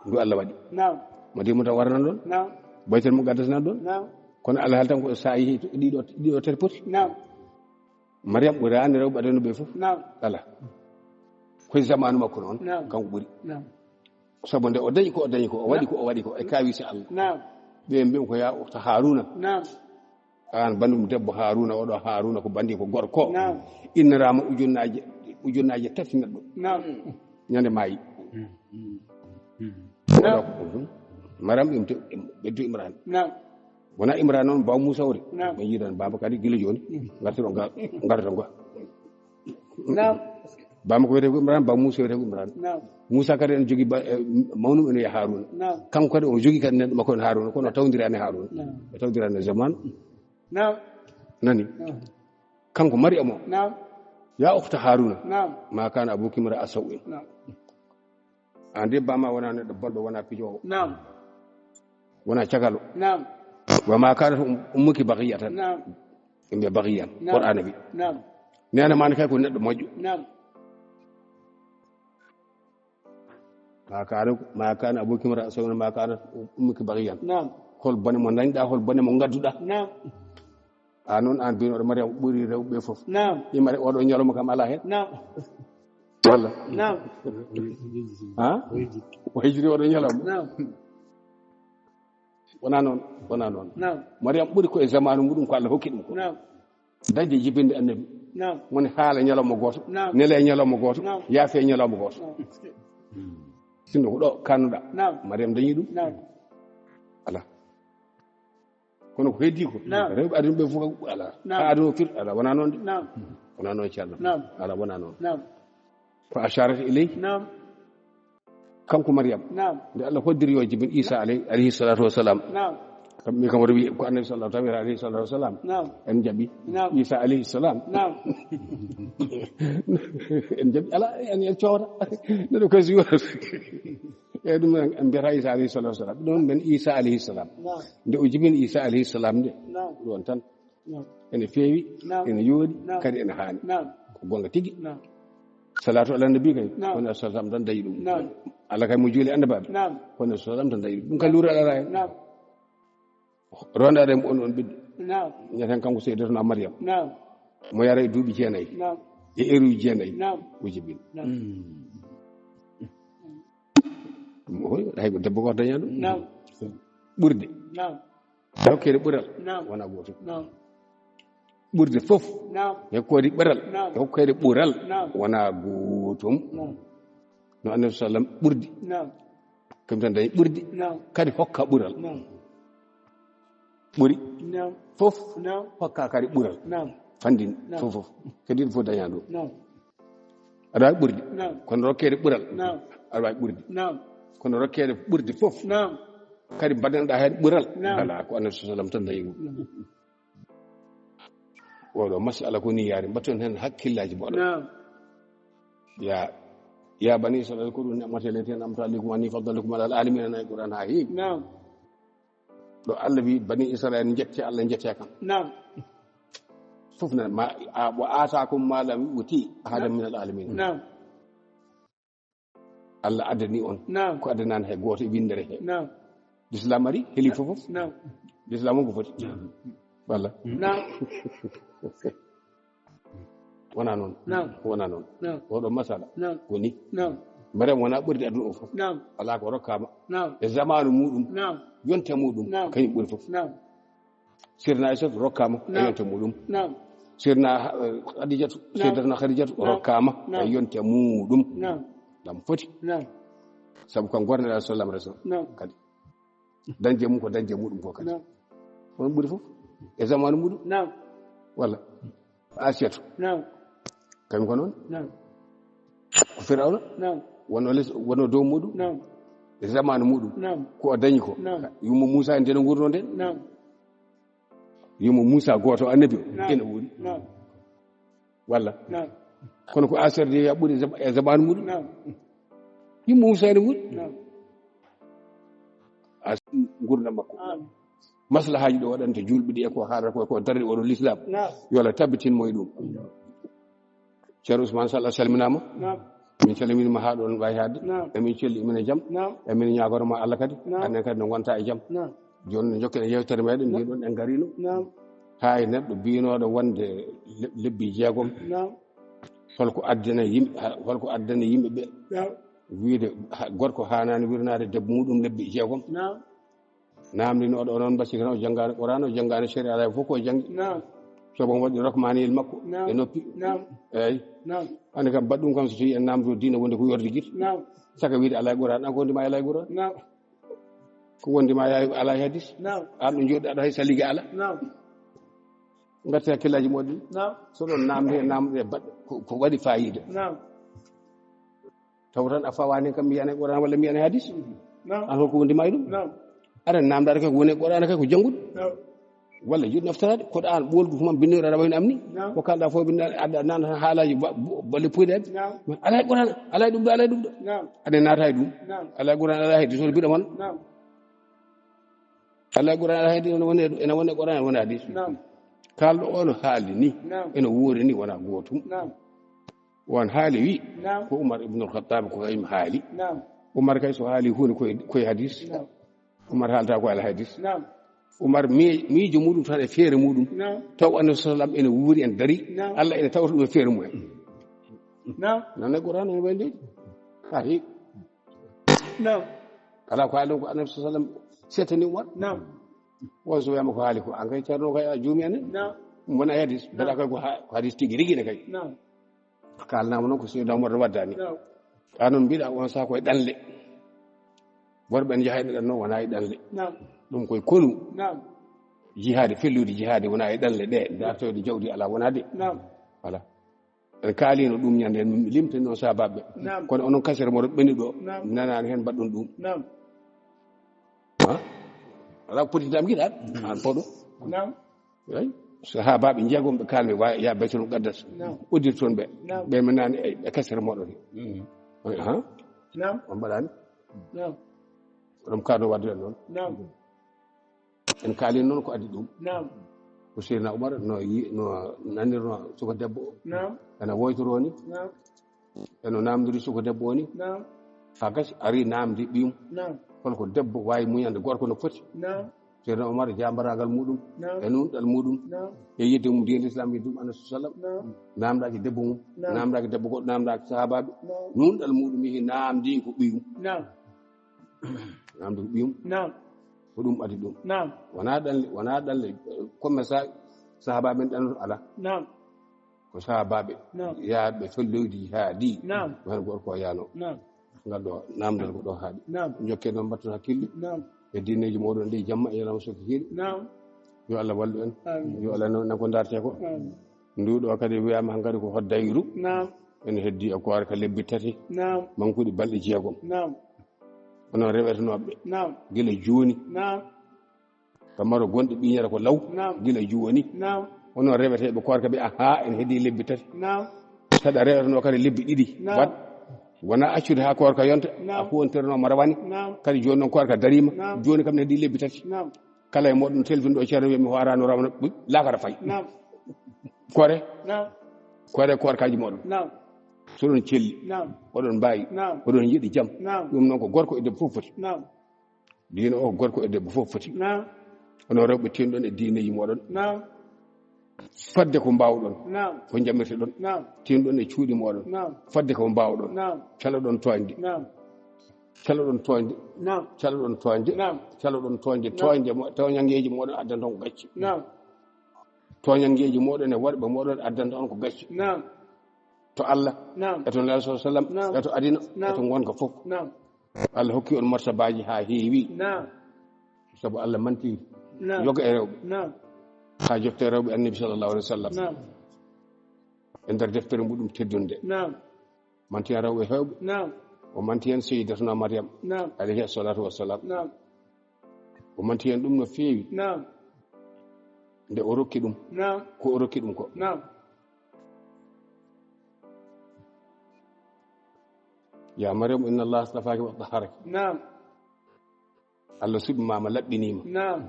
Ndu Allah waɗi. Naam. Madina tan warana ɗon. Naam. Baytal Muqaddas nan ɗon. Naam. Kono Allah haali tan ko saa'i ɗiɗo, ɗiɗo tati poti. Naam. Maryam ɓuraani rewɓe aduna ɓe fof. Naam. Ala. Koye zamanu makko noon, naam, kanko ɓuri. Naam. Sabu nde o dañi ko, o dañi ko, o waɗi ko, o waɗi ko, e kaawise Allah. Naam. Ɓe mbiya ko ya ukhta Haruna. Naam. Aan banndum debbo Haruna, oɗo Haruna ko banndi ko gorko. Naam. Inniraama ujunnaaje, ujunnaaje tati neɗɗo. Naam. Ñande maayi. Naam. Maryam ɗum te-, ɓeddu Imran. Naam. Wona Imran noon, baw Moussa woni. Naam. Ɓe yiɗan baaba kadi gila jooni. Mm. Ngartiron ga, ngartiron ga. Naam. Baaba ko wiyetee ko Imran, baw Moussa wiyetee ko Imran. Naam. Moussa kadi ene jogii ba-, eh, mawnum ene wiya Haruna. Naam. Kanko kadi o jogii kadi neɗɗo makko en Haruna, kono o tawdiraani Haruna. Naam. Ɓe tawdiraani e zaman. Naam. Nani? Naam. Kanko Maryam o. Naam. Ya ukhta Haruna. Naam. Ma kana abuki imra'a saw'in. Naam. An de bama wona neɗɗo bolɗo, wona pijoowo. Naam. Wona cagalo. Naam. Wa ma kanat um-, ummuki baghiyatan. Naam. Yimɓe baghiyan. Naam. Qur'ana wi. Naam. Neene ma ne kay ko neɗɗo moƴƴo. Naam. Ma kana, ma kana abuki imra'a saw'in, ma kanat ummuki baghiyyan. Naam. Hol bone mo dañɗa, hol bone mo ngadduɗa? Naam. A noon, an binoɗo Maryam ɓuri rewɓe fof. Naam. Imare oɗo ñalawma kam ala hen. Naam. Walla? Naam. Ha? O hijri oɗo ñalawma. Naam. Wona noon, wona noon. Naam. Maryam ɓuri ko e zamanu muɗum ko Allah hokki ɗum ko. Naam. Dañde jibinde annabi. Naam. Woni haala ñalawma gooto. Naam. Nele ñalawma gooto. Naam. Yaafe ñalawma gooto. Naam. Sinno ko ɗo kannuɗa. Naam. Maryam dañi ɗum. Naam. Ala. Kono ko heddi ko. Naam. Rewɓe aduna ɓe fof ala. Naam. Ha aduna fir ala. Wona noon de. Naam. Wona noon, ceerno. Naam. Ala, wona noon. Naam. Fa asharat ilayhi. Naam. Kanko Maryam. Naam. Nde Allah hoddiri yo jibin Isa alay-, alayhi salatu wassalam. Naam. Kam mi kam wata wi ko annabi sallallahu tawi alayhi salatu wassalam. Naam. En jaɓi. Naam. Isa alayhi salam. Naam. En jaɓi ala, en, en cowata. Neɗɗo kay si wonata. E ɗum en, en mbiyata Isa alayhi salatu wassalam. Ɗum men Isa alayhi salam. Naam. Nde o jibin Isa alayhi salam nde. Naam. Ɗum on tan. Naam. Ene feewi, naam, ene yooɗi, naam, kadi ene haani. Naam. Ko goonga tigi. Naam. Salatu ala nabi kay, naam, kono sallam tan dañi ɗum. Naam. Allah kay mo juuli annabaɓe. Naam. Kono sallam tan dañi ɗum. Ɗum kay luure ala hen. Naam. Rondaade mo on, on ɓiɗɗo. Naam. Ñaten kanko Seydatuna Maryam. Naam. Mo yara e duuɓi jeenayi. Naam. E eruji jeenayi. Naam. O jibin. Naam. Mm. Ɗum o, hay ko debbo gooto daña ɗum. Naam. Ɓurde. Naam. Hokkere ɓural. Naam. Wona gootum. Naam. Ɓurde fof. Naam. Hokkere ɓural. Naam. Hokkere ɓural. Naam. Wona gootum. Naam. No Annabi sallam ɓurdi. Naam. Kam tan dañi ɓurdi. Naam. Kadi hokka ɓural. Naam. Ɓuri. Naam. Fof. Naam. Hokka kadi ɓural. Naam. Fandin. Naam. Fof, fof. Kadi ɗum fof daña ɗum. Naam. Aɗa waawi ɓurdi. Naam. Kono rokkeede ɓural. Naam. Aɗa waawi ɓurdi. Naam. Kono rokkeede ɓurdi fof. Naam. Kadi mbaɗanɗa heen ɓural. Naam. Alaa, ko Annabi sallam tan dañi ɗum. Naam. Oɗo masala ko ni yaari, mbaɗton heen hakkillaaji mboɗo. Naam. Ya, ya bani Israil, udkuru ni'mati allati an'amtu alaykum wa anni faddaltukum alal alamina, nayi Qur'an ha heewi. Naam. Ɗo Allah wi bani Israil, njette Allah, njette kam. Naam. Fof na ma, a, wa atakum ma lam yu'ti ahadan min al alamin. Naam. Allah addani on. Naam. Ko addanaani hay gooto e winndere he. Naam. L'islam ari, heli fof fof. Naam. L'islam on ko foti. Naam. Walla? Naam. Wona noon. Naam. Wona noon. Naam. Oɗo masala. Naam. Ko ni. Naam. Maryam wona ɓurdi aduna o fof. Naam. Alaa ko rokkaama. Naam. E zamanu muɗum. Naam. Yonte muɗum. Naam. Kañum ɓuri fof. Naam. Sirna Aysata rokkaama e, naam, yonte muɗum. Naam. Seydina, eh, Khadijatu, Naam. Seydina Khadijatu Naam. Rokkaama Naam. E yonte muɗum. Naam. Ɗam foti. Naam. Sabu kan gorne Rasul sallam reso. Naam. Kadi. Dañde mum ko dañde muɗum ko kadi. Naam. Ko ɗum ɓuri fof. E zamanu muɗum. Naam. Walla. Asiyatu. Naam. Kañum ko noon. Naam. Ko Firawna. Naam. Wonno les, wonno dow muɗum. Naam. E zamanu muɗum. Naam. Ko o dañi ko. Naam. Yumma Muusa en deno ngurno nden. Naam. Yumma Muusa gooto annabi o. Naam. Ene wuuri. Naam. Walla. Naam. Kono ko Asiyatu de yaɓɓude e zam-, e zamanu muɗum. Naam. Yumma Muusa ene wuuri. Naam. A ngurdam makko. Naam. Maslahaaji ɗo waɗanta julɓe ɗi e ko haalata ko, ko darde oɗo l'islam. Naam. Yo Allah tabbitin mo e ɗum. Ceerno Ousmane Sall, a salminaama. Naam. Min calminiima haa ɗoon waawi haadde. Naam. Emin celli, emin e jam. Naam. Emin ñaagoroo ma Allah kadi. Naam. Anen kadi no ngonta e jam. Naam. Jooni no njokken e yeewtere meɗen, naam, mbiɗon en ngariino. Naam. Haa e neɗɗo biinooɗo wonde le-, lebbi jeegom. Naam. Holko addana yimɓe, ha-, holko addana yimɓe ɓe? Naam. Wiide ha-, gorko haanaani wirnaade debbo muɗum lebbi jeegom. Naam. Naamndinooɗo o noon, mbasi tan o janngaani Qur'aan, o janngaani sharia, alaa fof ko o janngi. Naam. Sabu omo waɗi rokmaniyel makko, naam, e noppi. Naam. Eeyi. Naam. Hannde kam, baɗɗum kam, so tawii en naamndoo diine wonde ko yorde gite. Naam. Saka wiide alaa e Qur'aan, an ko wondi ma alaa e Qur'aan? Naam. Ko wondi ma alaa e hadis? Naam. An ɗo jooɗɗa ɗo hay saliga alaa. Naam. Ngarte hakkillaaji moɗon. Naam. So ɗon naamnde, naamnde baɗɗo ko, ko waɗi faayiida. Naam. Taw tan a fawaani kam mi yi'aani Qur'aan walla mi yi'aani hadis. Naam. An holko wondi ma e ɗum? Naam. Aɗa naamndaade kay ko woni e Qur'aan kay ko janngude. Naam. Walla jiɗ naftaraade, koɗo an ɓoolgu tuma binnooɗo aɗa wayno am ni. Naam. Ko kalɗa fof binnaaɗo, aɗa naan haa haalaji ba-, ba-, balle puyɗe addi. Naam. Alaa e Qur'aan, alaa e ɗum ɗo, alaa e ɗum ɗo. Naam. Aɗa naata e ɗum. Naam. Alaa e Qur'aan, alaa e hadis, won mbiɗa mon. Naam. Alaa e Qur'aan, alaa e hadis, ene woni, ene woni e Qur'aan, ene woni hadis. Naam. Kalɗo o no haali ni, naam, ene woori ni, wona gootum. Naam. Won haali wi, naam, ko Umar ibn al-Khattab ko kañum haali. Naam. Umar kay so haali huunde koye, koye hadis. Naam. Umar haalta ko ala hadis. Naam. Umar mi-, miijo muɗum tan e feere muɗum. Naam. Taw Annabi sallam ene wuuri en dari. Naam. Allah ene tawta ɗum e feere mum en. Naam. Noon e Qur'aan ene wayi leydi. Ayi. Naam. Kala ko haali ɗum ko Annabi sallam settani Umar. Naam. Won so wiyama ko haali ko an kay Ceerno kay a juumi anen. Naam. Wona e hadis. Naam. Mbaɗa kay ko ha-, ko hadis tigi rigi ne kay. Naam. Kalnama noon ko Seydina Umar waddani. Naam. Ka noon mbiɗa on saha koye ɗanle. Worɓe en jahayno ɗan noon wona e ɗanle. Naam. Ɗum koye konu. Naam. Jihaade, fellude jihaade wona e ɗanle ɗe. Dartoyde jawdi ala wona de. Naam. Voilà. En kaalino ɗum ñande, en limtani noon sahabaɓe. Naam. Kono onon kasere moɗon ɓeni ɗo, naam, nanani hen mbaɗɗon ɗum. Naam. Ha? Ala ko poti dam giɗa, an fawɗo. Naam. Eyi, sahabaɓe jeegom ɓe kalmi wa ya Baytul Muqaddas. Naam. Uddir toon ɓe. Naam. Ɓe mi nani e, e kasere moɗon. Mhm. Ha? Naam. On mbaɗani? Naam. Ɗum kano wadde noon. Naam. En kaali noon ko addi ɗum. Naam. Ko Seydina Umar no yi-, no nanirno suka debbo o. Naam. Ena woytoro ni. Naam. Eno namdiri suka debbo o ni. Naam. Ha gasi ari namdi ɓiyum. Naam. Holko debbo wawi muñande gorko no foti. Naam. Seydina Umar jambaragal muɗum. Naam. E nunɗal muɗum. Naam. E yidde mum diine Islam, yidde mum Annabi sallam. Naam. Namdaki debbo mum. Naam. Namdaki debbo goɗɗo, namdaki sahabaɓe. Naam. Nunɗal muɗum yehi namdi ko ɓiyum. Naam. Namdi ko ɓiyum. Naam. Ko ɗum addi ɗum. Naam. Wona ɗanle, wona ɗanle, eh, comme ça, sahaba men ɗan ala. Naam. Ko sahabaɓe. Naam. Yaaɓe felloyde jihaadi. Naam. Ko hen gorko o yaano. Naam. Ngal ɗo namdal ko ɗo haaɗi. Naam. Jokke noon mbatton hakkille. Naam. E diineji moɗon ɗi jamma e yalama sokki hiiɗe. Naam. Yo Allah wallu en. Amiin. Yo Allah nan ko darte ko. Amiin. Ndu ɗo kadi wiyama hankadi ko hoddayru. Naam. Ene heddi e koore ka lebbi tati. Naam. Mankuɗi balɗe jeegom. Naam. Onon rewetenooɓe. Naam. Gila jooni. Naam. Kamaro gonɗo ɓiñata ko law. Naam. Gila jooni. Naam. Onon reweteeɓe koorka ɓe, aha, en heedi lebbi tati. Naam. Saɗa rewetenoo kadi lebbi ɗiɗi. Naam. Wat. Wona accude haa koorka yonta. Naam. A huwontirnoo mo rawane. Naam. Kadi jooni noon koorka dariima. Naam. Jooni kam ne heedi lebbi tati. Naam. Kala e moɗon telfin ɗo ceerno wiya mi hoorano rawane, lakara fay. Naam. Kore. Naam. Kore koorkaaji moɗon. Naam. So ɗon celli. Naam. Oɗon mbaawi. Naam. Oɗon yiɗi jam. Naam. Ɗum noon ko gorko e debbo fof foti. Naam. Diine o ko gorko e debbo fof foti. Naam. Onon rewɓe tinɗon e diineji moɗon. Naam. Fadde ko mbawɗon. Naam. Ko jamirteɗon. Naam. Tinɗon e cuuɗi moɗon. Naam. Fadde ko mbawɗon. Naam. Caloɗon toñde. Naam. Caloɗon toñde. Naam. Caloɗon toñde. Naam. Caloɗon toñde. Naam. Toñde mo-, toñangeji moɗon addanton ko gacce. Naam. Tooñanngeeji mooɗon e worɓe mooɗon addanta on ko gacce. Naam. To Allah, Naam. E to Nelaaɗo sallallahu alaihi wasallam, Naam. E to adina, Naam. E to ngonka fof. Naam. Allah hokki on martabaaji haa heewi. Naam. Sabu Allah manti Naam. Yoga e rewɓe. Naam. Haa jotta e rewɓe Annabi sallallahu alaihi wasallam. Naam. E nder deftere muɗum teddunde. Naam. Manti heen rewɓe heewɓe. Naam. O manti heen Seydatuna Maryam. Naam. Alayhi salatu wassalam. Naam. O manti heen ɗum no feewi. Naam. Nde o rokki ɗum. Naam. Ko o rokki ɗum ko. Naam. Ya Maryam, inna Allah astafaki wa taharaki. Naam. Allah suɓi ma, ma laɓɓinii ma. Naam.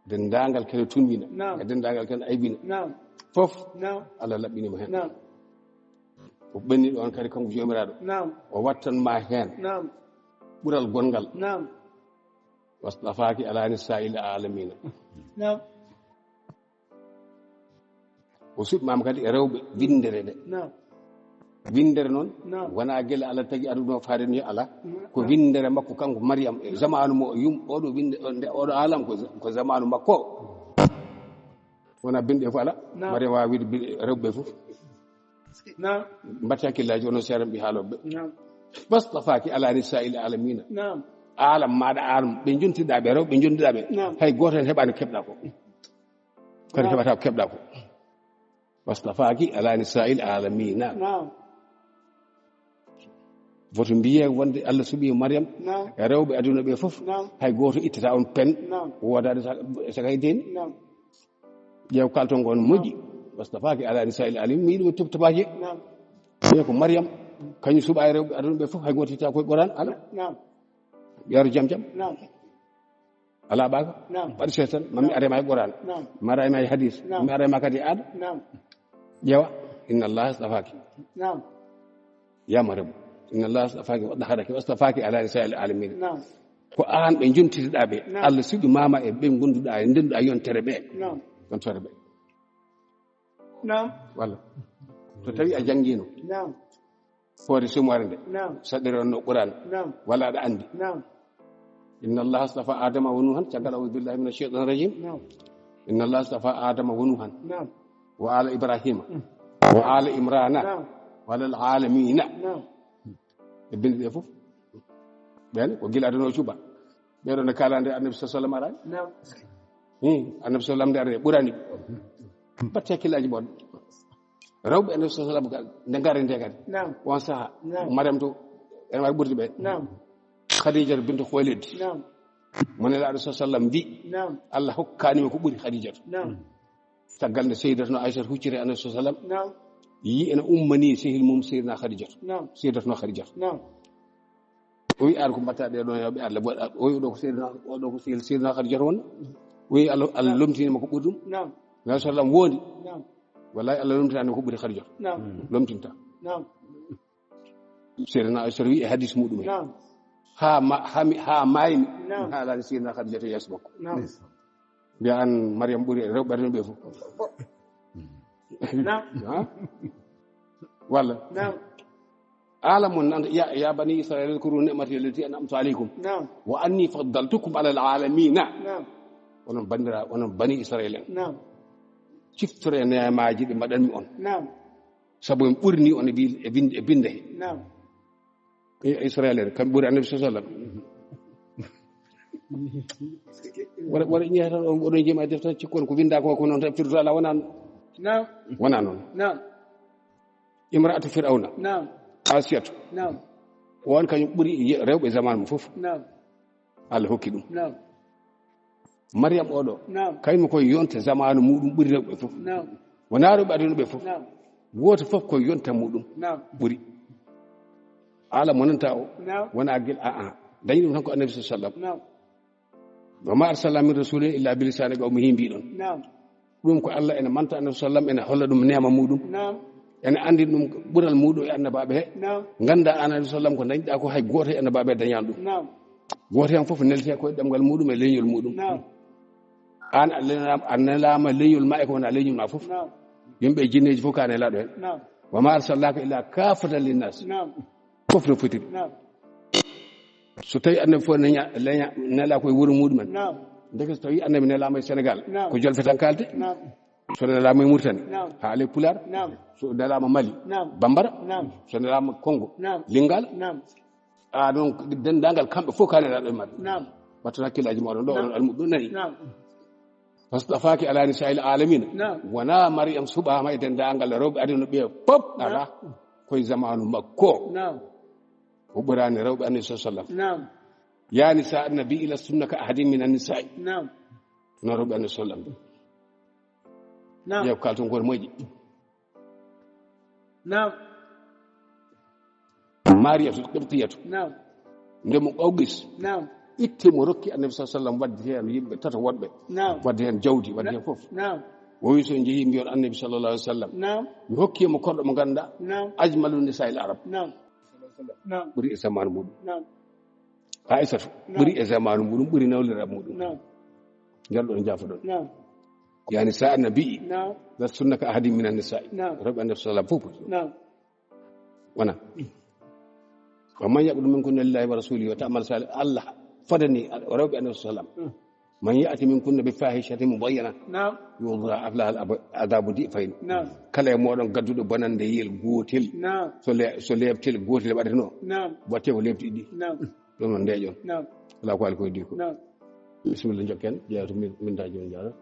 Denndaangal kene tunwina. Naam. E denndaangal kene aybina. Naam. Fof. Naam. Allah laɓɓinii ma heen. Naam. O ɓenni ɗoon kadi kanko Joomiraaɗo. Naam. O wattan ma heen. Naam. Ɓural gonngal. Naam. Wastafaaki ala nisaa'il aalamiina. Naam. O suɓi ma kadi e rewɓe winndere nde. Naam. Winndere noon, Naam. Wonaa gila Allah tagi aduna o faade ni ala. Naam. Ko winndere makko kanko Maryam e zamaanu mo yum, oɗo winnde, nde oɗo alam ko, ko zamaanu makko. Wonaa binɗe fof ala. Naam. Maryam waawi wiide bi-, rewɓe fof. Naam. Mbaɗte hakkillaaji, onon seeɗa mbi haalooɓe. Naam. Wastafaaki ala nisaa'il aalamiina. Naam. Alam maaɗa, alam ɓe njontiɗaa ɓe, rewɓe njontiɗaa ɓe. Naam. Hay gooto heen heɓaani keɓɗa ko. Kadi Naam. Heɓata ko keɓɗa ko. Wastafaaki ala nisaa'il aalamiina. Naam. Woto mbiyee wonde Allah suɓii Maryam Naam. E rewɓe aduna ɓe fof. Naam. Hay gooto ittata on pen. Naam. Woodaade sa-, saka e deeni. Naam. Ƴeew kalton ngon moƴƴi. Wastafaaki ala nisaa'il aalamiina. Mi yiɗi mo tub-, tubaaje. Naam. Ɓe ko Maryam, kañum suɓaa e rewɓe aduna ɓe fof, hay gooto ittata koye Qur'an, ala. Naam. Yaaru jam jam. Naam. Alaa ɓaaka? Naam. Waɗi seeɗa tan, ma mi Naam. Are ma e Qur'an. Naam. Ma are ma e hadis. Naam. Ma are ma kadi e aada. Naam. Ƴeewa, inna Allah astafaki. Naam. Ya Maryam, inna Allah astafaki wa taharaki wa astafaki ala nisaa'il aalamiina. Naam. Ko aan ɓe njontitiɗaa ɓe. Naam. Allah suɓi ma ma e ɓe ngonduɗaa e ndenduɗaa yontere ɓe. Naam. Yontere ɓe. Naam. Walla. To tawi a janngiino. Naam. Hoore sumaare nde. Naam. Saɗɗere on no Qur'an. Naam. Wala aɗa anndi. Naam. Inna Allah astafa Adama wa Nuhan, caggal a'udhu billahi minash shaitanir rajim. Naam. Inna Allah astafa Adama wa Nuhan. Naam. Wa ala Ibrahima. Mm. Wa ala Imrana. Naam. Wa ala alamina. Naam. E bindi ɗe fof. Ɓen ko gila aduna o cuɓa. Ɓeɗo no kala nde Annabi sallallahu alaihi wasallam arani. Naam. Hmm, Annabi sallallahu alaihi wasallam nde arani, ɓurani. Batte hakkillaaji mon. Rewɓe Annabi sallallahu alaihi wasallam nde ngari nde kadi. Naam. On saha. Naam. Maryam to, ene wawi ɓurdi ɓe. Naam. Khadija bintu Khuwaylid. Naam. Mo Nelaaɗo sallallahu alaihi wasallam mbi, Naam. Allah hokkani mo ko ɓuri Khadija. Naam. Caggal nde Seydatuna Aysata hucciti Annabi sallallahu alaihi wasallam. Naam. Yi ene ummani sehil mum Seydina Khadija. Naam. Seydatuna Khadija. Naam. O wi, "Ar ko mbatta ɗe ɗon yawɓe Allah." Bo-, o wi, "Ɗo ko Seydina, o ɗo ko sehil Seydina Khadija won." O wi, "Allah, Allah Naam. Lomtini mo ko ɓuri ɗum." Naam. Nabi sallam wondi. Naam. Wallahi Allah lomtani ko ɓuri Khadija. Naam. Lomtinta. Naam. Seydina Aysata wi e hadis muɗum en. Naam. Ha ma-, ha mi, ha maymi. Naam. Mi haalani Seydina Khadija to yeeso makko. Naam. Mbiya an Maryam ɓuri rewɓe aduna ɓe fof. Naam. Ha? Walla? Naam. Ala mon nan, ya, ya bani Israila, udhkuru ni'mati allati an'amtu alaykum. Naam. Wa anni faddaltukum ala alamina. Naam. Onon bandira, onon bani Israila. Naam. Ciftore neemaji ɗi mbaɗanmi on. Naam. Sabu en ɓurni on e bil-, e binde, e binde he. Naam. E Israila en, kamɓe ɓuri Annabi sallallahu alaihi wasallam. Wara, wara ƴeewa tan, on, oɗon jema e defte tan, cikkon ko winda ko, ko noon tan firtoto, ala wona noon. Naam. Wona noon. Naam. Imra'atu Fir'auna. Naam. Asiyatu. Naam. On kañum ɓuri ye-, rewɓe zaman mum fof. Naam. Allah hokki ɗum. Naam. Maryam oɗo. Naam. Kañum ko yonta zamanu muɗum ɓuri rewɓe fof. Naam. Wona rewɓe aduna ɓe fof. Naam. Gooto fof ko yonta muɗum. Naam. Ɓuri. Ala mo nanta o. Naam. Wona gel, a, a. Dañi ɗum tan ko Annabi sallallahu alaihi wasallam. Naam. Wa ma arsalna min rasulin illa bi lisani qawmihi mbiɗon. Naam. Ɗum ko Allah ene manta Annabi sallam, ene holla ɗum neema muɗum. Naam. Ene andi ɗum ɓural muɗum e annabaɓe he. Naam. Ganda an Annabi sallam ko dañɗa ko hay gooto e annabaɓe dañani ɗum. Naam. Gooto hen fof nelte ko e ɗemngal muɗum e leñol muɗum. Naam. An a nelaama, a nelaama leñol ma e ko wona leñol ma fof. Naam. Yimɓe e jinneeji fof ka nelaaɗo hen. Naam. Wa ma arsalnaka illa kaffatan linnas. Naam. Fof no fotiri. Naam. So tawi annabi fof ne ña-, leña-, nelaa koye wuro muɗumen. Naam. Ndeke so tawi annabi nelaama e Sénégal, naam, ko Jolfe tan kaalte. Naam. So nelaama e Mauritanie, naam, haale Pulaar. Naam. So nelaama Mali, naam, Bambara. Naam. So nelaama Congo, naam, Lingala. Naam. A ɗon denndaangal kamɓe fof ka nelaaɗo e maɓɓe. Naam. Wattu hakkillaaji mooɗon ɗo, naam, oɗon almuɓe ɗum nani. Naam. Fastafaaki ala nisaa'il aalamiina. Naam. Wonaa Mariyam suɓaama e denndaangal rewɓe aduna ɓe fof. Naam. Alaa. Koye zamaanu makko. Naam. O ɓuraani rewɓe Annabi sallallahu alayhi wa sallam. Naam. Ya nisa annabi, lastunna ka ahadin min annisaa'i. Naam. No rewɓe Annabi sallallahu alayhi wa sallam. Naam. Ƴeew kalton ko moƴƴi. Naam. Mariyatu Qibtiyatu. Naam. Nde mo Awqis. Naam. Itte mo rokki Annabi sallallahu alayhi wa sallam, waddi heen yimɓe tato woɗɓe. Naam. Waddi heen jawdi, waddi heen fof. Naam. O wi so njehii mbiyon Annabi sallallahu alayhi wa sallam. Naam. Mi hokki mo korɗo mo ngannduɗaa. Naam. Ajmalu nisaa'il arab. Naam. Naam. Ɓuri e zamaanu muɗum. Naam. Aysatu. Naam. Ɓuri e zamaanu muɗum, ɓuri nawlira muɗum. Naam. Njalɗo ɗo njaafoɗon. Naam. Ya nisa annabi. Naam. Lastunna ka ahadin min annisaa'i. Naam. Rewɓe Annabi sallallahu alayhi wa sallam fof. Naam. Wona. Wa man yaqnut minkunna lillahi wa rasulihi wa ta'mal salih. Allah fadani rewɓe Annabi sallam. Mm. Man ya'ti minkunna bi fahishatin mubayyana. Naam. Yudha'af laha al-ab-, adhabu di'fayn. Naam. Kala e mooɗon gadduɗo bonande yel gootel. Naam. So le-, so leeɓtel gootel waɗatno. Naam. Watte ko leeɓti ɗiɗi. Naam. Ɗum noon ndeeƴon. Naam. Alaa ko alkoy diko. Naam. Bisimilla, njokken, jeyaa to min, min taa jooni jaara.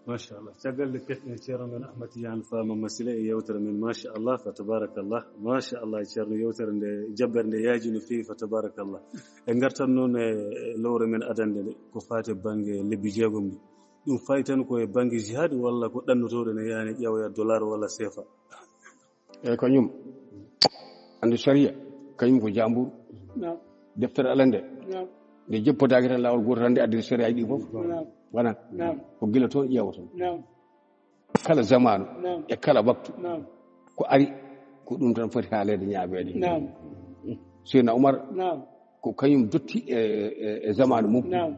Machallah. Caggal nde ketɗen Ceerno men Ahmad Tidiane Fama Masila e yewtere men, machallah, fa tabarakallah. Machallah, Ceerno, yewtere nde, jabbere nde yaaji no feewi, fa tabarakallah. E ngartan noon e lowre men adannde nde, ko faati e bannge lebbi jeegom ɗi. Ɗum fayi tan ko e bannge jihad walla ko ɗannotooɗo ne yaani ƴeewoya dollar walla seefa? Eyyi, kañum, annde sariya, kañum ko jamburu. Naam. Deftere Allah nde, naam, nde joppodaaki tan laawol gooto tan nde addiri sariyaaji ɗi fof. Naam. Wona? Naam. Ko gila toon ƴeewoton. Naam. Kala zamaanu, naam, e kala waktu, naam, ko ari, ko ɗum tan foti haaleede, ñaaweede. Naam. Seydina Umar, naam, ko kañum dotti e, e, e zamaanu mum. Naam.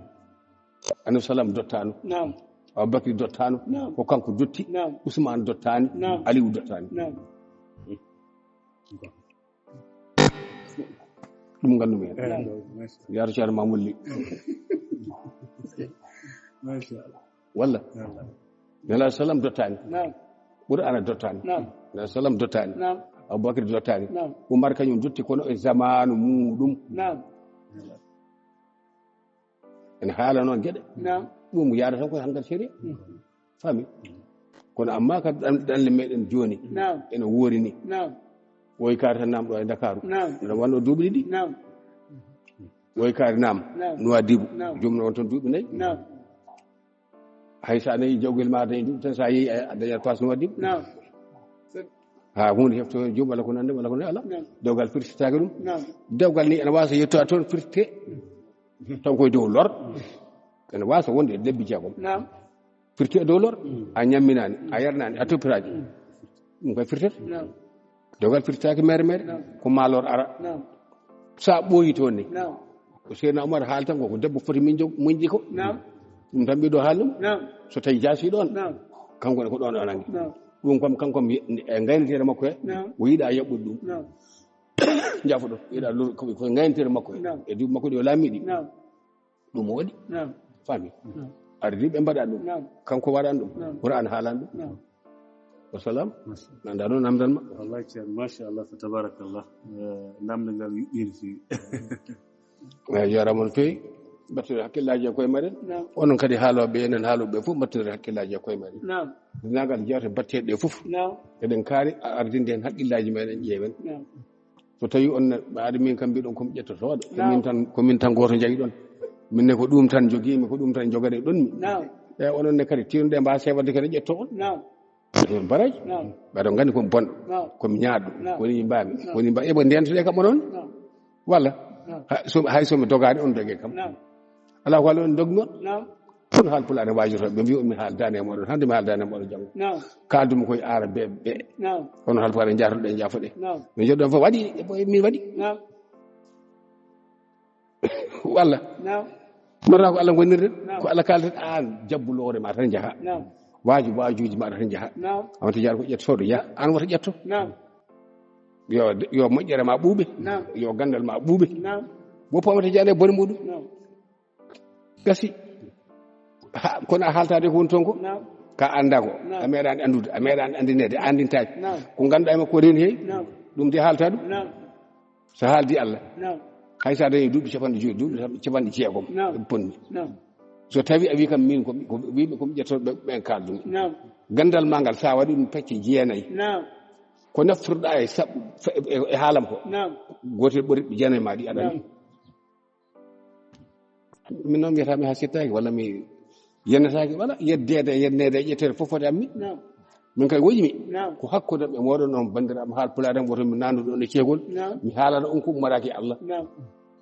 Annabi sallam dottaano. Naam. Abubakri dottaano. Naam. Ko kanko dotti. Naam. Usmaan dottaani. Naam. Aliyu dottaani. Naam. Ɗum nganndu-mi heen. Naam. Yaaru Ceerno Mamoudou Ly. Machallah. Walla? Walla. Nelaaɗo sallam dottaani. Naam. Qur'aana dottaani. Naam. Nelaaɗo sallam dottaani. Naam. Abubakri dottaani. Naam. Umar kañum dotti kono e zamaanu muɗum. Naam. Ene haala noon geɗe. Naam. Ɗum yaada tan koye hankal sariya. Mm. Faami? Kono amma kadi ɗan-, ɗanle meɗen jooni. Naam. Ene woori ni. Naam. Woy kaari tan naam ɗo e Ndakaaru. Naam. Ene wonno duuɓi ɗiɗi. Naam. Woy kaari naam. Naam. Nuwaadibu. Naam. Joomum on tan duuɓi nayi. Naam. Hay so a nayi jawgel ma dañi duuɓi tan, so a yehi a dañat paas Nuwaadibu. Naam. Ha huunde hefto heen joom walla ko nande walla ko nande ala. Naam. Dewgal firtitaake ɗum. Naam. Dewgal ni ene waawi so yettoya toon firtite. Taw koye dow lor. Ene waawi so wonde e lebbi jeegom. Naam. Firti e dow lor. Mm. A ñamminaani, a yarnaani, a toppiraaki. Mm. Ɗum koye firtete. Naam. Dewgal firtitaaki mere mere. Naam. Ko maa lor ara. Naam. So a ɓooyi toon ni. Naam. Ko Seydina Umar haali tan ko, ko debbo foti min jog-, muñde ko. Naam. Ɗum tan ɓeydo haali ɗum. Naam. So tawi jaasi ɗoon. Naam. Kanko ne ko ɗoon o nangi. Naam. Ɗum kam kanko mi, e ngaynateere makko he. Naam. O yiɗa yaɓɓude ɗum. Naam. Jafo ɗo, yiɗa lor-, ko, ko ngaynateere makko he. Naam. E duuɓi makko ɗi o laamiɗi. Naam. Ɗum o waɗi. Naam. Faami? Naam. Ardiiɓe mbaɗa ɗum. Naam. Kanko waɗan ɗum. Naam. Qur'an haalan ɗum. Naam. Wa salaam. Nanda noon namdan ma. Wallahi, Ceerno, machallah, fa tabarakallah. Eh, namde ngal yuɓɓiino feewi. Eeyi, jaaraama no feewi. Mbaɗtoɗen hakkillaaji e koye meɗen. Naam. Onon kadi haalooɓe, enen haalooɓe fof, mbaɗtoɗen hakkillaaji e koye meɗen. Naam. Denndaangal jeewte mbaɗteeɗe ɗe fof. Naam. Eɗen kaari a ardinde heen hakkillaaji meɗen, ƴeewen. Naam. So tawi on ne, ɓaade min kam mbiɗon ko mi ƴettotooɗo. Ko, naam, min tan, ko min tan gooto njayi ɗon. Min ne ko ɗum tan njogiimi, ko ɗum tan njogaɗe ɗon mi. Naam. E onon ne kadi tiiɗon ɗe mbaa seeɓa de kadi ƴetto on. Naam. Ɗum baraji. Naam. Mbaɗo nganndi ko mi bonɗo. Naam. Ko mi ñaaɗɗo. Naam. Ko ni mbaami. Naam. Ko ni mba-, eɓo ndentude kam onon. Naam. Walla? Naam. Ha, so, hay so mi dogaani on doge kam. Naam. Alaa ko walla on dogno. Naam. Kono haal pulaar ne waajotoo, ɓe mbiyi on mi haaldaani e mooɗon, hannde mi haaldaani e mooɗon janngo. Naam. Kaaldumi koye aarabeeɓe ɓe. Naam. Kono haal pulaar en njaatoɗen, en njaafoɗen. Naam. Min njoɗɗon fof waɗi, e boye min waɗi. Naam. Walla? Naam. Mbaɗata ko Allah ngonirɗen, naam, ko Allah kaalten, aan jabbuloore ma tan njaha. Naam. Waaju, waajuuji ma tan njaha. Naam. Amata jaar ko ƴettooɗo, yaha. Aan wota ƴetto. Naam. Yo, yo moƴƴere ma ɓuuɓe. Naam. Yo ganndal ma ɓuuɓe. Naam. Woppo amata jaane bone muɗum. Naam. Gasi. Ha, kono a haaltaade ko woni toon ko? Naam. Ka anndaa ko? Naam. A meeɗaani anndude, a meeɗaani anndinede, a anndintaake. Naam. Ko ngannduɗaa e makko ko reeni heewi? Naam. Ɗum de haalta ɗum? Naam. So haaldi Allah. Naam. Hay so a dañi duuɓi capanɗe joyi, duuɓi capanɗe jeegom, naam, eɓe ponmi. Naam. So tawi a wi kam min ko, ko wiɓe ko mi ƴettoɗo ɓe, ɓen kaaldumi. Naam. Ganndal ma ngal, sa waɗi ɗum pecce jeenayi. Naam. Ko naftorɗa e sab-, e, e, e haalam ko? Naam. Gootel ɓuri jeenayi ma ɗi aɗa. Naam. Min noon mbiyata mi hasittaaki walla mi yennataaki, wala yeddeede, yenneede e ƴetteede fof foti ammi. Naam. Min kay woƴimi. Naam. Ko hakkunde am e mooɗon on banndiraaɓe haal pulaar en, woto mi naandu ɗon e ceekol. Naam. Mi haalana on ko ummoraaki e Allah. Naam.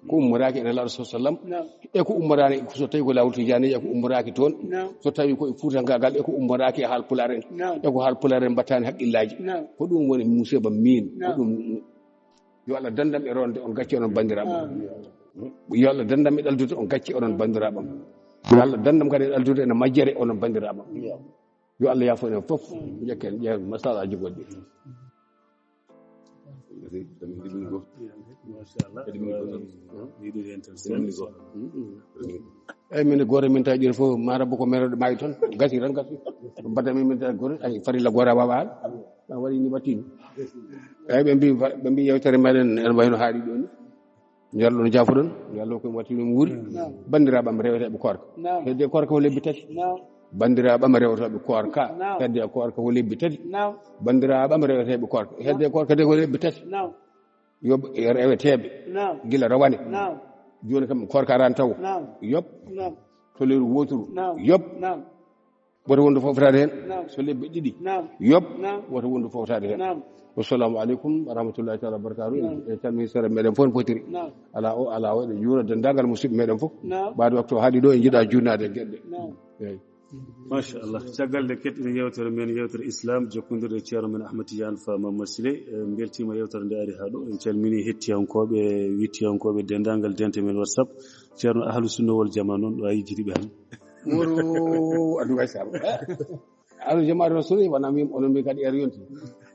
Ko ummoraaki e Nelaaɗo sa sallam. Naam. E ko ummoraani, so tawi ko laawol tijaani, e ko ummoraaki toon. Naam. So tawi ko e fuutankaagal, e ko ummoraaki e haal pulaar en. Naam. E ko haal pulaar en mbattaani haqqillaaji. Naam. Ko ɗum woni musiba min. Ko, naam, ɗum. Yo Allah danndam e ronde on gacce onon banndiraaɓe. Amin. Yo Allah danndam e ɗaldude on gacce onon banndiraaɓe. Yo Allah danndam kadi e ɗaldude ene majjere onon banndiraaɓe. Yo Allah yaafo en fof. Jekken, jekken, masalaaji goɗɗi. Eyyi, min gooto min tawi ɗin fof, ma rabbu ko meroɗo maayi toon. Gasi tan gasi. Mbaɗa min, min tawi gooto, ay, farilla gooto a wawa haal. A waɗi ni wattini. Eyyi, ɓe mbi, ɓe mbi yewtere meɗen ene wayno haaɗi ɗo ni. Yo Allah no jaafoɗon, yo Allah ko watti ɗum wuuri. Naam. Banndiraaɓe am reweteeɓe koorka. Naam. Hedde koorka ko lebbi tati. Naam. Banndiraaɓe am reweteeɓe koorka. Naam. Hedde koorka ko lebbi tati. Naam. Banndiraaɓe am reweteeɓe koorka. Hedde koorka de ko lebbi tati. Naam. Yo reweteeɓe. Naam. Gila rawane. Naam. Jooni kam koorka arani taw. Naam. Yop. Naam. To lewru wooturu. Naam. Yop. Naam. Woto wondu fof fotaade heen. Naam. So lebbi ɗiɗi. Naam. Yop. Naam. Woto wondu fof fotaade heen. Naam. Wassalamu aleykum wa rahmatullahi taala wa barakatuh. Naam. En calmini sere meɗen fof no potiri. Naam. Ala o, ala o, eɗen juura denndaangal musidɓe meɗen fof. Naam. Ɓaade waktu haaɗi ɗo, en jiɗa juurnaade e geɗe. Naam. Eyyi. Machallah. Caggal nde keɗɗen yewtere men, yewtere Islam, jokkondirde e ceerno men Ahmad Tidiane Fa Mamadou Sile. Eh, mbeltiima yewtere nde ari haa ɗo. En calmini hettiyankooɓe, wittiyankooɓe, denndaangal dente men WhatsApp. Ceerno Ahlu Sunna wal Jamaa noon, ɗo a yejjiti ɓe han. Wuro, a duway saabu. Ahlu Jamaa ɗo sori, wona min, onon min kadi er yonti.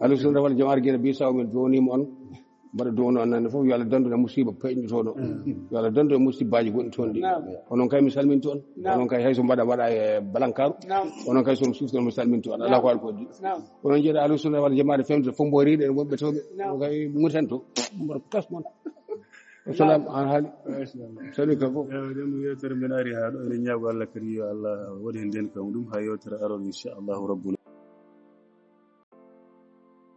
Ahlu Sunna wal Jamaa gila bi saw min donima on. Mbaɗa duwono on nande fof, yo Allah dandu e musiba peeñɗo toon o. Mm. Yo Allah dandu e musibaaji gonɗi toon ɗi. Naam. Onon kay mi salminto on. Naam. Onon kay hay so mbaɗa waɗa e Balankaaru. Naam. Onon kay so on suftoon mi salminto on. Naam. Ala ko alko addi. Naam. Onon jeeɗa Ahlu Sunna wal Jamaa femde fof mbo riiɗe en wonɓe tawɓe. Naam. Onon kay mutanto. Mbaɗa kas mon. Wassalam, an haali. Salut ka fof. Ewa, ɗum yewtere men ari haa ɗo. Eɗen ñaago Allah kadi yo Allah waɗ heen ndeenka muɗum haa yewtere aroore, inchallahu rabbuna.